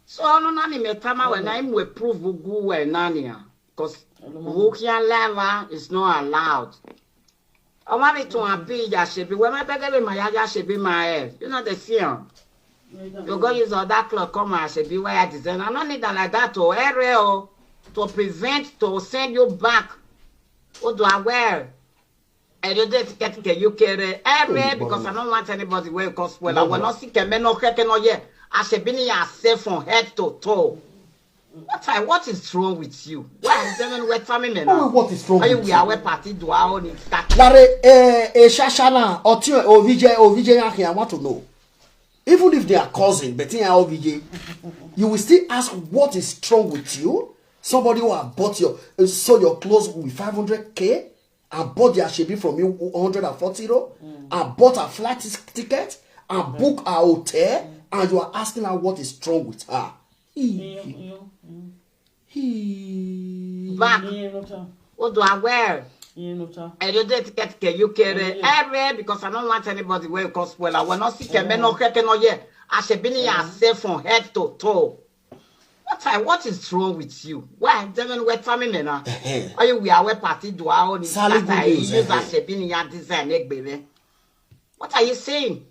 So no na ni me tama we na him we prove gu we na ni ya. Cause who can level is not allowed. O ma be to happy ya she be we ma beg be ma ya ya she be ma eh. You know the see am. You go use all that cloth come and she be where I design. I no need that like that to ere o to prevent to send you back. O do aware. And you dey get the U K re ere because I don't want anybody where you cause well. I will not see keme no keke no ye. I she be ni ya safe from head to toe. What I what is wrong with you? Why is there no wet family men? Oh, what is wrong with you? Are you we are party do our own in that? Lare eh eh shashana oti ovije ovije ya I want to know. Even if they are cousin, but in ovije, you will still ask what is wrong with you? Somebody who have bought your uh, sold your clothes with five hundred k and bought their shebi from you one hundred forty euro and bought a flight tis- ticket and book a hotel and you are asking her what is wrong with her. He, he, Back. Odo aware. Edo dey ticket ke U K re ere, because I don't want anybody wey come spoil. I will not see keme no keke no ye. I should be near safe from head to toe. What I what is wrong with you? Why? Then we tell me now. Are you we are we party do our own? Sally that I good news, use eh. I should be near design egbere. What are you saying?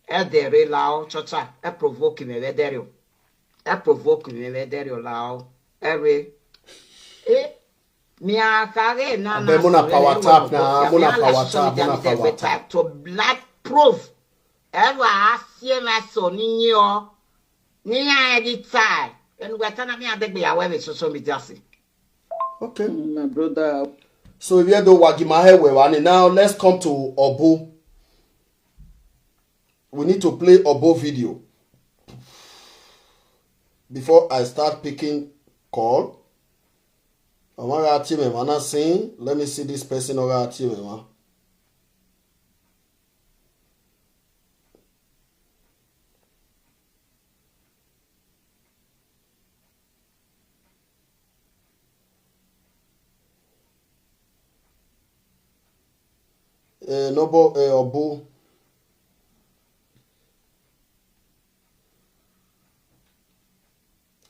Edere lao chocha e provoke me wederio. E provoke me wederio lao. Ere. Eh? Mi akare na Abeg, na muna sori power na tap we na, go muna mi ala power social tap, media muna mi dey power wait tap. Like to black proof. Ewa asie na so ni nyo. Ni ya editai. Enu weta na mi adegbe ya we social media si. Okay. My brother. So if you don't wagi my head we wani now, let's come to Obu. We need to play Obu video before I start picking call. I want to team him. Wanna sing? Let me see this person or team him. Eh, no, but eh, Obu.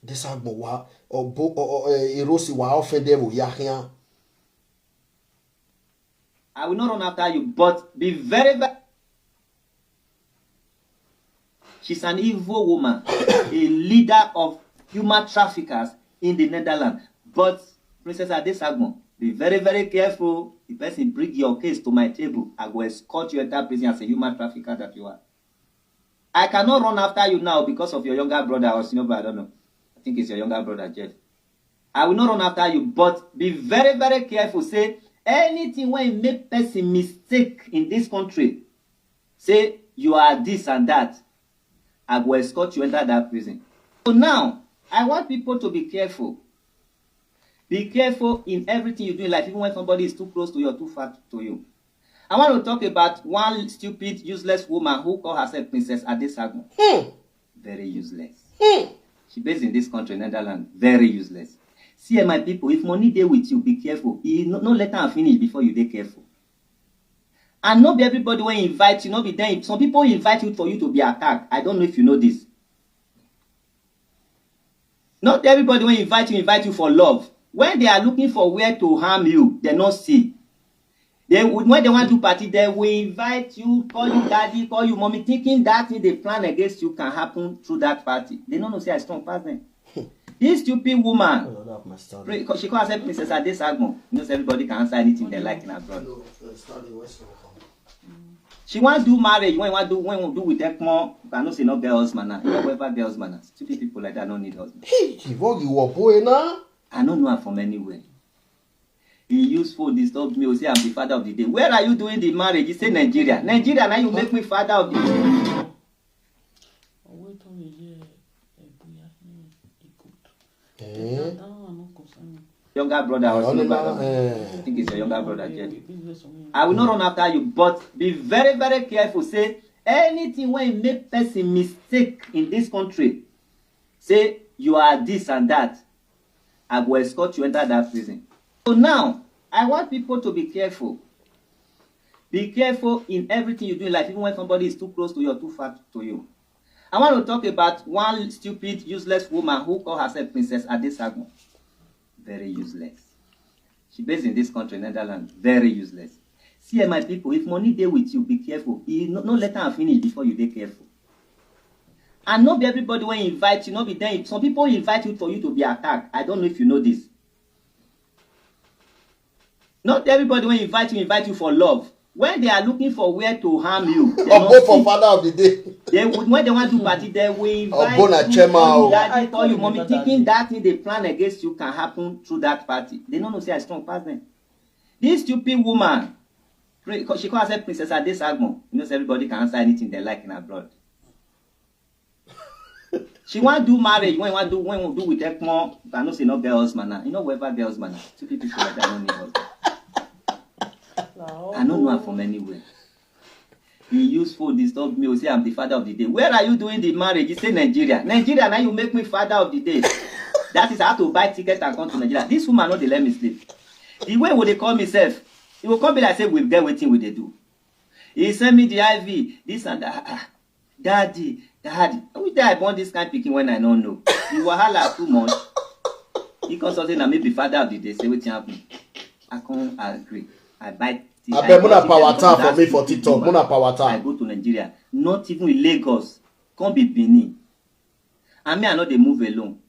This agbo wa Obu o o eh, Irosi wa offend them ya here. I will not run after you, but be very, very. She's an evil woman, a leader of human traffickers in the Netherlands. But Princess Adesagbon, be very, very careful. The person bring your case to my table, I go escort you enter prison as a human trafficker that you are. I cannot run after you now because of your younger brother or senior brother, I don't know. I think it's your younger brother, Jeff. I will not run after you, but be very, very careful. Say anything when make person mistake in this country, say you are this and that, I go escort you enter that prison. So now, I want people to be careful. Be careful in everything you do in life, even when somebody is too close to you or too far to you. I want to talk about one stupid, useless woman who call herself Princess Adesagun. Hmm. Very useless. Hmm. She based in this country, Netherlands. Very useless. See, eh, my people, if money dey with you, be careful. E no, no let am finish before you dey careful. And no be everybody wey invite you, no be then some people invite you for you to be attacked. I don't know if you know this. Not everybody wey invite you invite you for love. When they are looking for where to harm you, they no see. They would, when they want to party, they will invite you, call you daddy, call you mommy, thinking that thing they plan against you can happen through that party. They no know say I strong pass them. This stupid woman, Lord have mercy on pray, me. She call herself Princess Adesagbon. You know, say everybody can answer anything they like in abroad. No, uh, study West Hong Kong. She want do marriage. When want do when want do with Ekmo, you cannot say no girl husband now. You know, whoever girl husband now. Stupid people like that don't need husband. Hey, you walk you walk boy now. I don't know her from anywhere. He used phone disturb me. He say I'm the father of the day. Where are you doing the marriage? He say Nigeria. Nigeria now you make me father of the day. Wait on a year. Eh? Younger brother or senior brother. Eh. I think it's your younger brother, Jeff. I will not run after you, but be very, very careful. Say anything when make person mistake in this country, say you are this and that, I go escort you enter that prison. So now, I want people to be careful. Be careful in everything you do in life, even when somebody is too close to you or too far to you. I want to talk about one stupid, useless woman who call herself Princess Adesagun. Very useless. She based in this country, Netherlands. Very useless. See, eh, my people, if money dey with you, be careful. You no, no let am finish before you dey careful. And no be everybody wey invite you, no be then some people invite you for you to be attacked. I don't know if you know this. Not everybody wey invite you invite you for love. When they are looking for where to harm you, they no see. Obo for father of the day. They would, when they want to party, they will invite you, call you daddy, call you mommy, thinking that thing they plan against you can happen through that party. They no know say I strong pass them. This stupid woman, she call herself Princess Adesagbon. You know, say everybody can answer anything they like in abroad. She want do marriage. When want do when we do with Ekmo, I know say no girl husband now. You know whoever girl husband now. Stupid people like that don't need husband. I don't know her from anywhere. He use phone disturb me. He say I'm the father of the day. Where are you doing the marriage? He say Nigeria. Nigeria now you make me father of the day. That is how to buy ticket and come to Nigeria. This woman no dey let me sleep. The way would they call myself? E go come be like say we get wetin we dey do. He send me the I V, this and that. Ah, daddy, daddy, which day I born this kind pikin when I no know? The wahala too much. He come say na me be father of the day. Say wetin happen? I come agree. I buy. I abeg, muna power tap for me for TikTok. Muna power tap. I go to Nigeria. Not even in Lagos. Come be Benin. And me, I no dey move alone.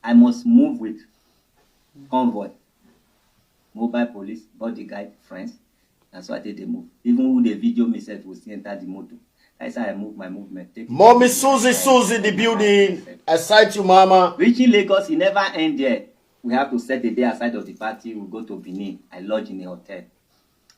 I must move with convoy, mobile police, bodyguard, friends. Na so I take dey move. Even who dey video me sef go still enter the motor. That's how I move my movement. Take Mommy Susie, Susie, the building. Excite you, mama. Reaching Lagos, e never end there. We have to set a day aside of the party. We go to Benin. I lodge in a hotel.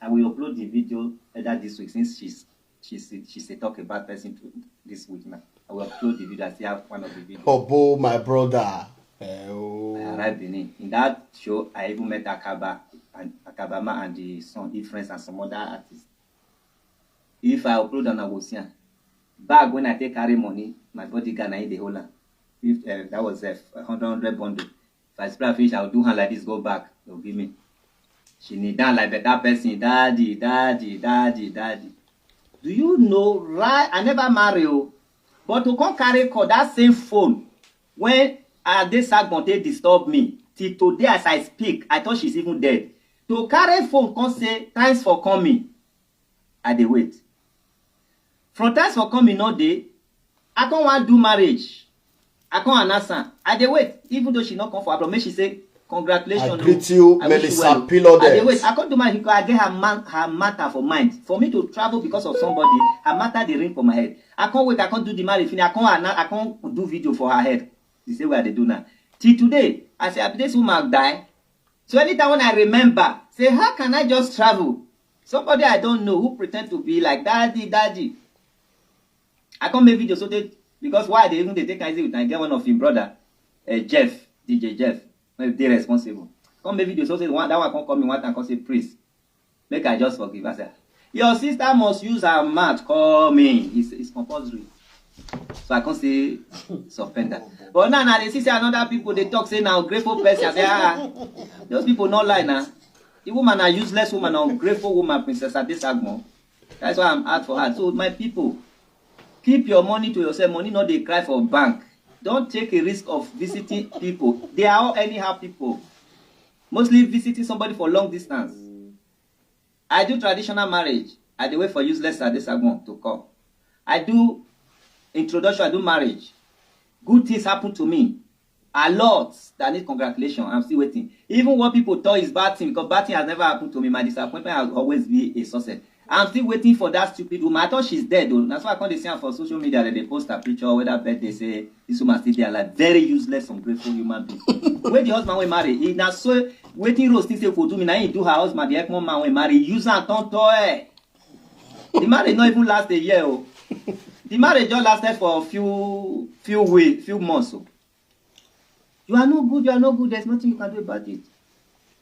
I will upload the video either this week, since she's she's she's a talk about person to this week now. I will upload the video. I still have one of the videos. Obo, my brother. Eh, oh. I arrived Benin. In that show, I even met Akaba and Akabama and the son, Difference, and some other artists. If I upload on Awosia, bag when I take carry money, my bodyguard na him dey hold am. If uh, that was a hundred bundle, if I spray finish, I'll do hand like this, go back. They'll give me. She kneel down like better person, daddy, daddy, daddy, daddy. Do you know, right? I never marry, oh, but to come carry call that same phone when Adesagbon take disturb me till today as I speak, I thought she's even dead. To carry phone come say thanks for coming, I dey wait. From thanks for coming no dey, I come wan do marriage. I come announce am. I dey wait, even though she no come for abroad. Make she say congratulations. I greet you, Melissa Pilode. I dey wait. I come do marriage because I get her man, her matter for mind. For me to travel because of somebody, her matter dey ring for my head. I come wait. I come do the marriage finish. I come announce. I come do video for her head. The same way I dey do now. Till today, I say, "Abi this woman die?" So anytime when I remember, say, "How can I just travel?" Somebody I don't know who pretend to be like daddy, daddy. I come make video so they, because why they even they take easy with I get one of him brother, uh, Jeff, D J Jeff, when they responsible. Come make video so say one that one come call me one time come say, "Priest, make I just forgive." I say, "Your sister must use her mouth call me. It's, it's compulsory." So I come say suspend that. But now, now they see say another people they talk say now grateful person. I say, "Ah, those people not lie now." The woman a useless woman, an ungrateful woman, Princess Adesagbon. That's why I'm out for her. So my people, keep your money to yourself. Money not they cry for bank. Don't take a risk of visiting people. They are all anyhow people. Mostly visiting somebody for long distance. I do traditional marriage. I dey wait for useless Adesagbon to come. I do introduction, I do marriage. Good things happen to me. A lot that need congratulation. I'm still waiting. Even what people thought is bad thing, because bad thing has never happened to me. My disappointment has always been a success. I'm still waiting for that stupid woman. I thought she's dead though. That's why I can't see her for social media that they post her picture, whether birthday say this woman still there alive. Very useless, ungrateful human being. When the husband will marry, he now so waiting rose things say for do me. Now he do her husband, the Ekmon man will marry. Use and turn toy. The marriage not even last a year. Oh. The marriage just lasted for a few few weeks, few months. Oh. You are no good, you are no good, there's nothing you can do about it.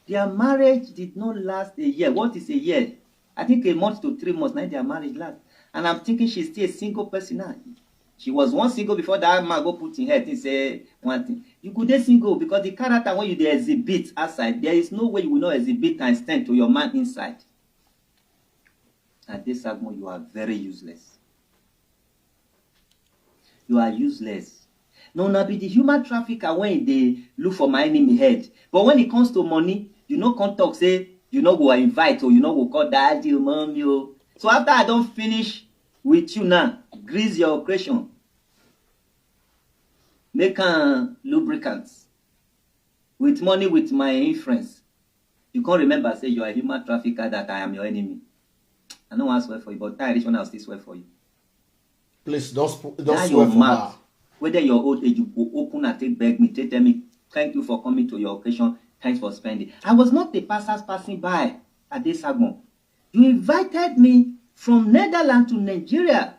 Their marriage did not last a year. What is a year? I think a month to three months, now their marriage last. And I'm thinking she's still a single person now. She was one single before that man go put in head and say one thing. You could date single because the character when you they exhibit outside, there is no way you will not exhibit and stand to your man inside. At this segment, you are very useless. You are useless. No, na be the human trafficker when they look for my enemy head. But when it comes to money, you no come talk say you no go invite or you no go call daddy or mommy. Oh. So after I don't finish with you now, grease your operation. Make a lubricant. With money, with my influence, you can't remember say you are a human trafficker, that I am your enemy. I know I swear for you, but time reach when I'll still swear for you. Please don't sp- don't now swear your for mouth, her. Whether your old age, you go open and take beg me, take tell me, "Thank you for coming to your occasion, thanks for spending." I was not a passers passing by at this segment. You invited me from Netherlands to Nigeria.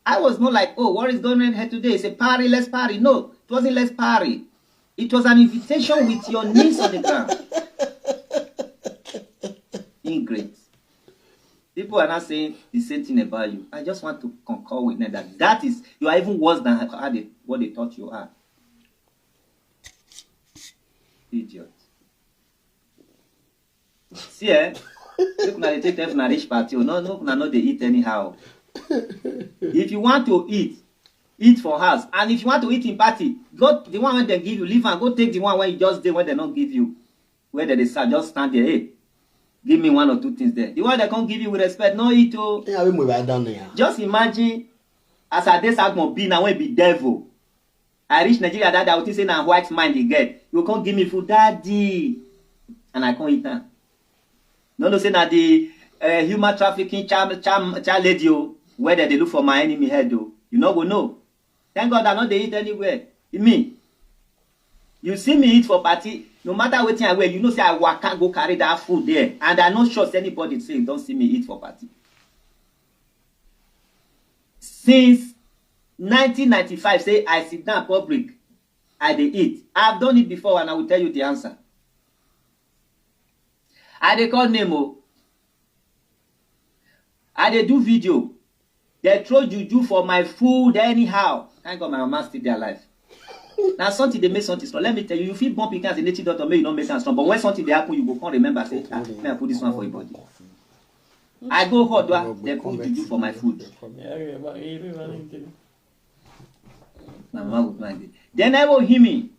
I was not like, "Oh, what is going on here today? It's a party, let's party." No, it wasn't let's party. It was an invitation with your knees on the ground. Ingrate. People are not saying the same thing about you. I just want to concur with them that that is, you are even worse than how they, what they thought you are. Idiot. See, eh? Make una dey take time, una reach party o. No, no, una no dey eat anyhow. If you want to eat, eat for house. And if you want to eat in party, go the one wey dem give you, leave am. Go take the one wey you just dey, wey dem no give you. Where dem dey serve, just stand there. Hey, give me one or two things there. The one dem come give you with respect, no eat o. Ina bin mu ba dan ne ya. Just imagine as Adesagbon be now, wey be devil. I reach Nigeria that day, I would think say na white mind e get. You come give me food, daddy, and I come eat am. No know say na the uh, human trafficking child, child, child lady o, where dem dey look for my enemy head o. You no go know. Thank God I no dey eat anywhere. E mean, you see me eat for party, no matter wetin I wear, you know say I waka go carry that food there, and I no sure say anybody say don see me eat for party. Since nineteen ninety-five, say I sit down public, I dey eat. I've done it before, and I will tell you the answer. I dey call name o. I dey do video. Dem throw juju for my food anyhow. Thank God my mama still dey alive. Na something dey make something strong. Let me tell you, you fit born pikin as a native doctor, make you no make am strong. But when something dey happen, you go come remember say, ah, make I put this one for your body. I go hot, ah, dem put juju for my food. Na mama go plan dey. Then I go hear me.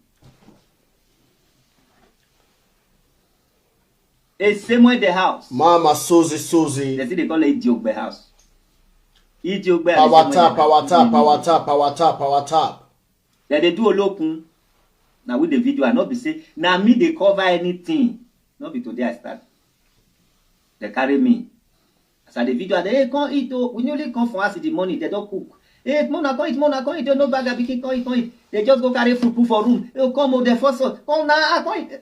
Esemwe the house. Mama Susie Susie. Dem still dey call it Idiogbe house. Idiogbe and Power Esemwe tap, the house. power tap, power tap, power tap, power tap. Dem dey do olokun. Na we dey video, I no be say na me dey cover anything. No be today I start. Dem carry me. As I dey video, I dey, hey, come eat o. We newly come from house in the morning, dem don cook. Hey, mona come eat, mona come eat. No bag, pikin, come eat, come eat. Dem just go carry food put for room. Hey, come o, dem force us. Come na, ah, come eat.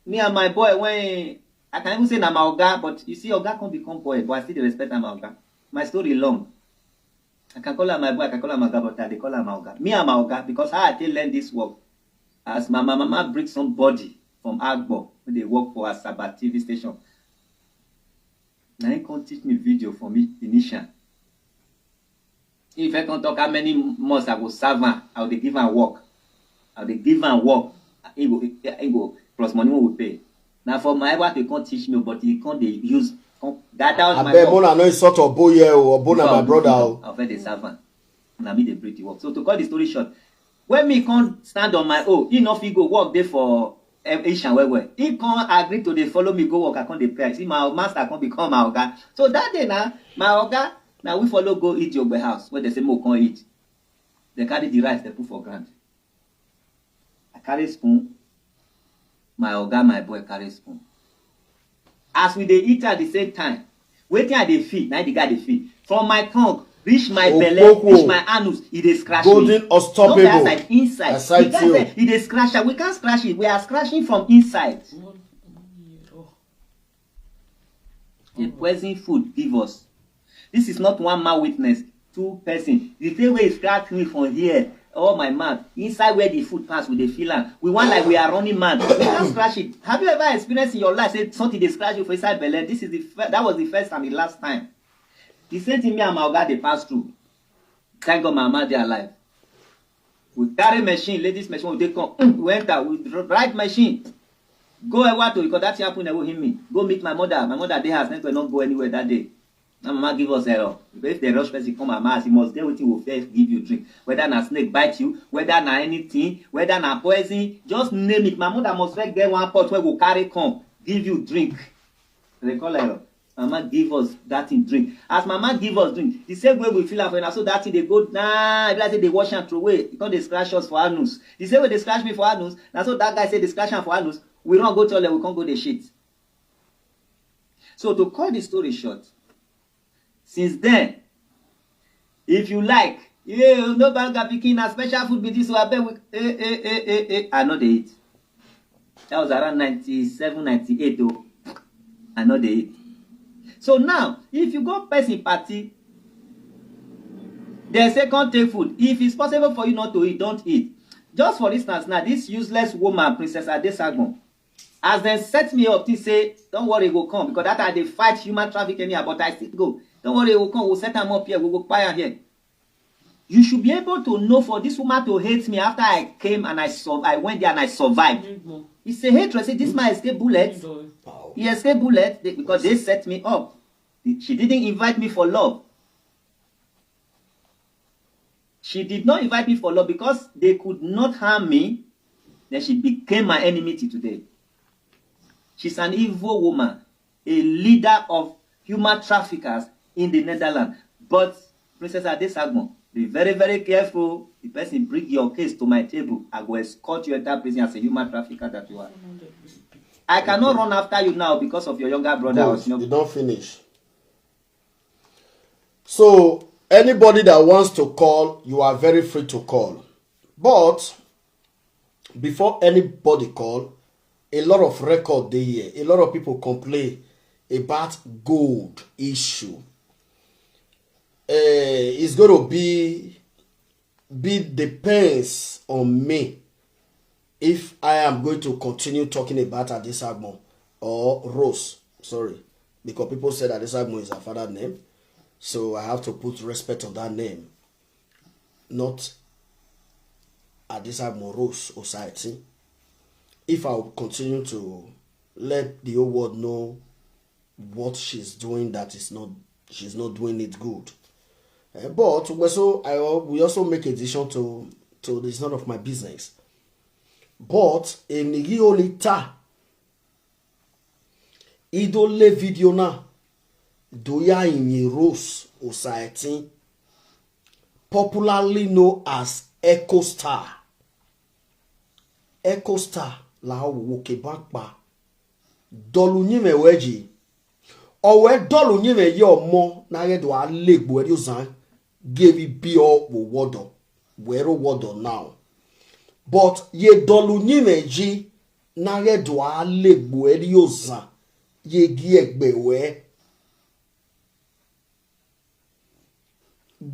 Me and my boy, when I can even say na my oga, but you see, oga come become boy, but I still dey respect am, my oga. My story long. I can call am my boy, I can call am my oga, but I dey call am my oga. Me and my oga, because how I take learn this work, as my, my mama bring somebody from Agbo wey dey work for Asaba T V station. Na him come teach me video for me, Inisha. If I come talk how many months I go serve am, I go dey give am work. I go dey give am work. He go, he go plus money wey we pay. Na for my wife to come teach me, but he come dey use, come gather all my Abeg, work. Mona no insult Oboye o. Obo na Before my I do brother video, o. I first dey serve am. Na me dey break the work. So to cut the story short, when me come stand on my own, he no fit go work dey for eh, Ishan well well. He come agree to dey follow me go work. I come dey pay. See, my master come become my oga. So that day na my oga, na we follow go eat Idiogbe house wey dem say make we come eat. Dem carry the rice, dem put for ground. I carry spoon. My oga, my boy carry spoon. As we dey eat at the same time, wetin I dey feel, na the guy dey feel. From my tongue reach my belle, Okpoko. Reach my anus, e dey scratch me. Golden No be unstoppable. Outside, inside. I sight The guy you. Say, e dey scratch am. We can't scratch it. We are scratching from inside. The poison food give us. This is not one man witness, two person. The thing wey scratch me from here, all my mouth, inside where the food pass, we dey feel am. We want like we are running mad. We can't scratch it. Have you ever experienced in your life say something dey scratch you for inside belle? This is the fir- that was the first and the last time. The same thing me and my oga dey pass through. Thank God my mama dey alive. We carry machine, ladies machine, we take come. We enter, we dr- drive machine. Go Ewato, because that thing happen, Ewo him me. Go meet my mother. My mother dey house, network no go anywhere that day. My mama give us error. Because if they rush person come my house, you must get wetin go first give you drink. Whether na snake bite you, whether na anything, whether na poison, just name it. My mother must first get one pot wey go carry come give you drink. They call error. Mama give us that thing drink. As mama give us drink, the same way we feel am for na so that thing dey go down. E be like say dey wash am throw away. E come dey scratch us for anus. The same way dey scratch me for anus, na so that guy say dey scratch am for anus. We run go toilet, we come go dey shit. So to cut the story short, since then, if you like, yeah, no banga pikin, na special food be this. So I bet we, eh, eh, eh, eh, eh, I no dey eat. That was around ninety-seven, ninety-eight though. I no dey eat. So now, if you go person party, they say come take food. If it's possible for you not to eat, don't eat. Just for instance, now this useless woman, Princess Adesagbon, as dem set me up, think say, don't worry, e go come, because that time I dey fight human trafficking anyhow, but I still go. Don't worry, e go come, we'll set am up here, we go buy am here. You should be able to know for this woman to hate me after I came and I surv- I went there and I survived. It's a hatred. Say this man escaped bullet. He escaped bullet, they- because they set me up. She didn't invite me for love. She did not invite me for love because they could not harm me. Then she became my enemy till today. She's an evil woman, a leader of human traffickers in the Netherlands. But Princess Adesagbon, be very, very careful. The person bring your case to my table, I go escort you enter prison as a human trafficker that you are. I cannot run after you now because of your younger brother or Good, senior. You don't finish. So anybody that wants to call, you are very free to call. But before anybody call, a lot of record dey here. A lot of people complain about gold issue. Eh, it's going to be be depends on me if I am going to continue talking about Adesagbon or Rose. Sorry, because people said Adesagbon is her father's name, so I have to put respect on that name, not Adesagbon Rose Osaiti. If I will continue to let the whole world know what she's doing that is not, she's not doing it good. Eh, but we so I al- we also make a decision to to it's none of my business. But in the only ta idole video na doya in Rose Osaiti, popularly known as Echo Star. Echo Star la wo ke ba pa dolu nyime weji. Owe dolu nyime yo mo na ge do alegbo eri ozan gevi bi o wo wodo. Wero wodo now. But ye dolu nyime ji na ge do alegbo eri ozan ye gi egbe we.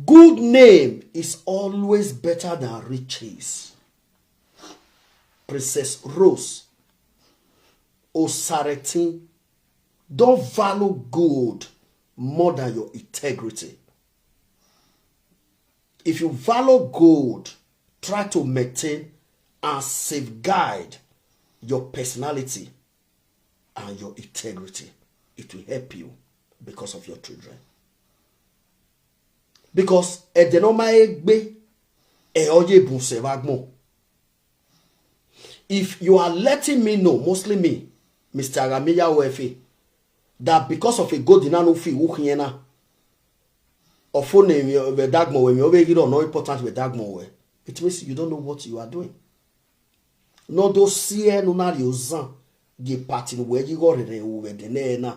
Good name is always better than riches. Princess Rose Osaretin don't value gold more than your integrity. If you value gold, try to maintain and safeguard your personality and your integrity. It will help you because of your children. Because edenoma egbe e oye bun se vagbon. If you are letting me know, mostly me, Mister Ramiya Wefe, that because of a good in Anufi Wukiena, or phone name, eh, Dagmo, when you over no important with Dagmo, it means you don't know what you are doing. No do sie no na ri ozan ge party no we go re re u we de ne na.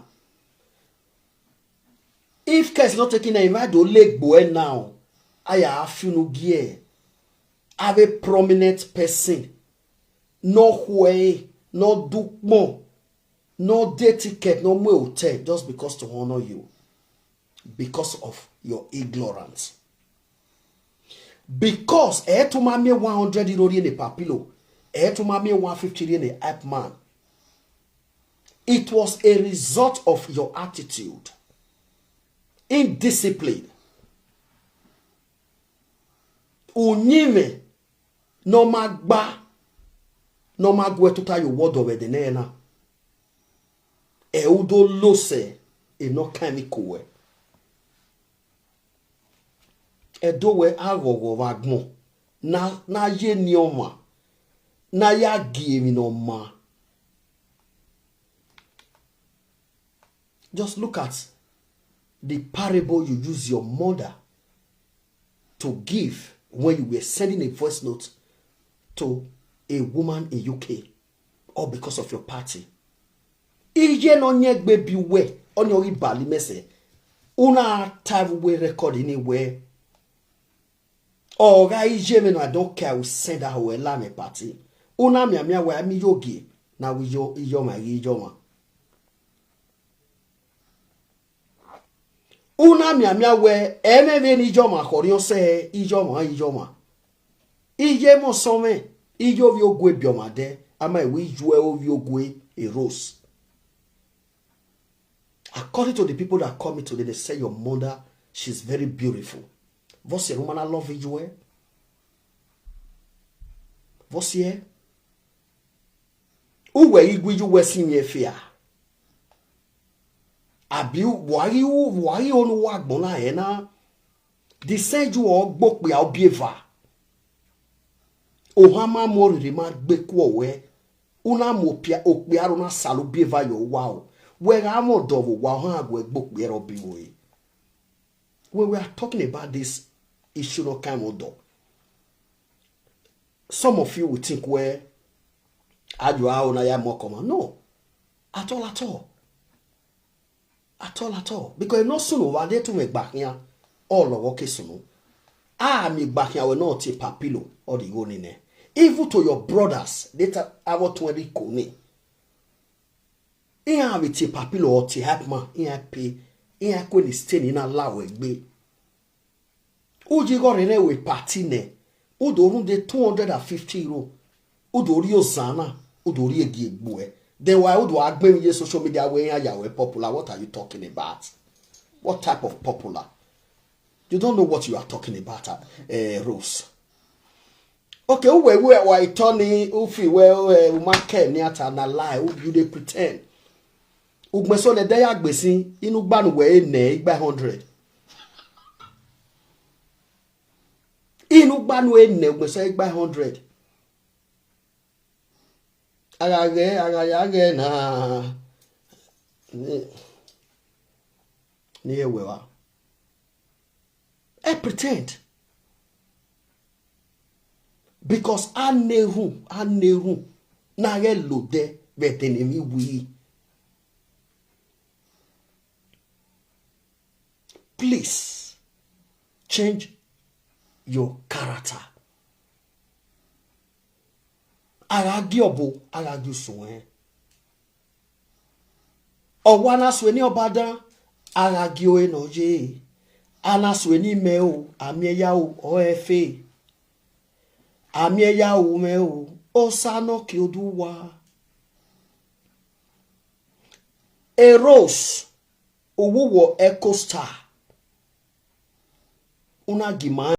If case not taking a invite do legbo e now, I have you no gear. Have a prominent person, no way, no do more, no day ticket, no more hotel, just because to honor you, because of your ignorance. Because e to ma me one hundred euro in a papilo, e to ma me one fifty in a hype man. It was a result of your attitude, indiscipline. Unyime no magba, no magwe tuta yo wodo we de nena. E udo lose e no kani kuwe. E do we agogo vagbon na na ye ni oma na ya gi emi no ma. Just look at the parable you use your mother to give when you were sending a voice note to a woman in U K, all because of your party. Iye no nye gbe bi we onye ori bali mese. Una have we record anywhere. Oga iye me no, I don't care. We send that we la me party. Una mi ami we ami yogi na we yo iyo ma yi yo ma. Una mi ami we eme ve ni yo ma kori o se iyo ma iyo ma. Iye mo so me iyo vi ogwe bi o ma de ama we ju e o vi ogwe a rose. According to the people that call me today, they say your mother, she's very beautiful. Você, woman, I love you, eh? Você, uwe igwe you were seeing me fear. Abi why you, why you on wa gbona ena? The same you all gbokpe obieva. Ohama moriri ma gbekuo we. Una mo pia okpe aro na salu bieva yo wa o. We ga mo dovo wa ha gwe gbokpe ero bi we. When we are talking about this issue, no kind of door. Some of you will think, well, ajo a ona ya mo come. No, at all, at all. At all, at all. Because no soon over there to me back here. All of okay soon. Ah, me back here will not take papilo or the go in there. Even to your brothers, they ta-, I want to read kone. Ihe a bụ tie papilo or tie hype man, ihe a pay, ihe a kwe ni stain in a law egbe. Uji go rene we party ne. Udo run de two hundred and fifty euro. Udo ri ozana, udo ri egi egbu e. Then why udo agbe mi ye social media we ya ya we popular? What are you talking about? What type of popular? You don't know what you are talking about, uh, Rose. Okay, uwe we wa itoni ufi we, uh, umake ni ata na lie, u-, you dey pretend. Ugmeso ne de ya gbesi, inu gbanu we ne igba hundred. Inu gbanu e ne ugmeso igba hundred. Agage, agage, agage na. Ni, ni ewe wa. I pretend. Because I never, I never. Na ge lo de, but then we. Please change your character. Aragi obo, aragi usun e. Owa na sue ni obadan, aragi o eno je. Ana sue ni me o, ami eya o, o efe. Ami eya o me o, o sa no ki oduwa. Eros, owuwo Echo Star. Una gi ma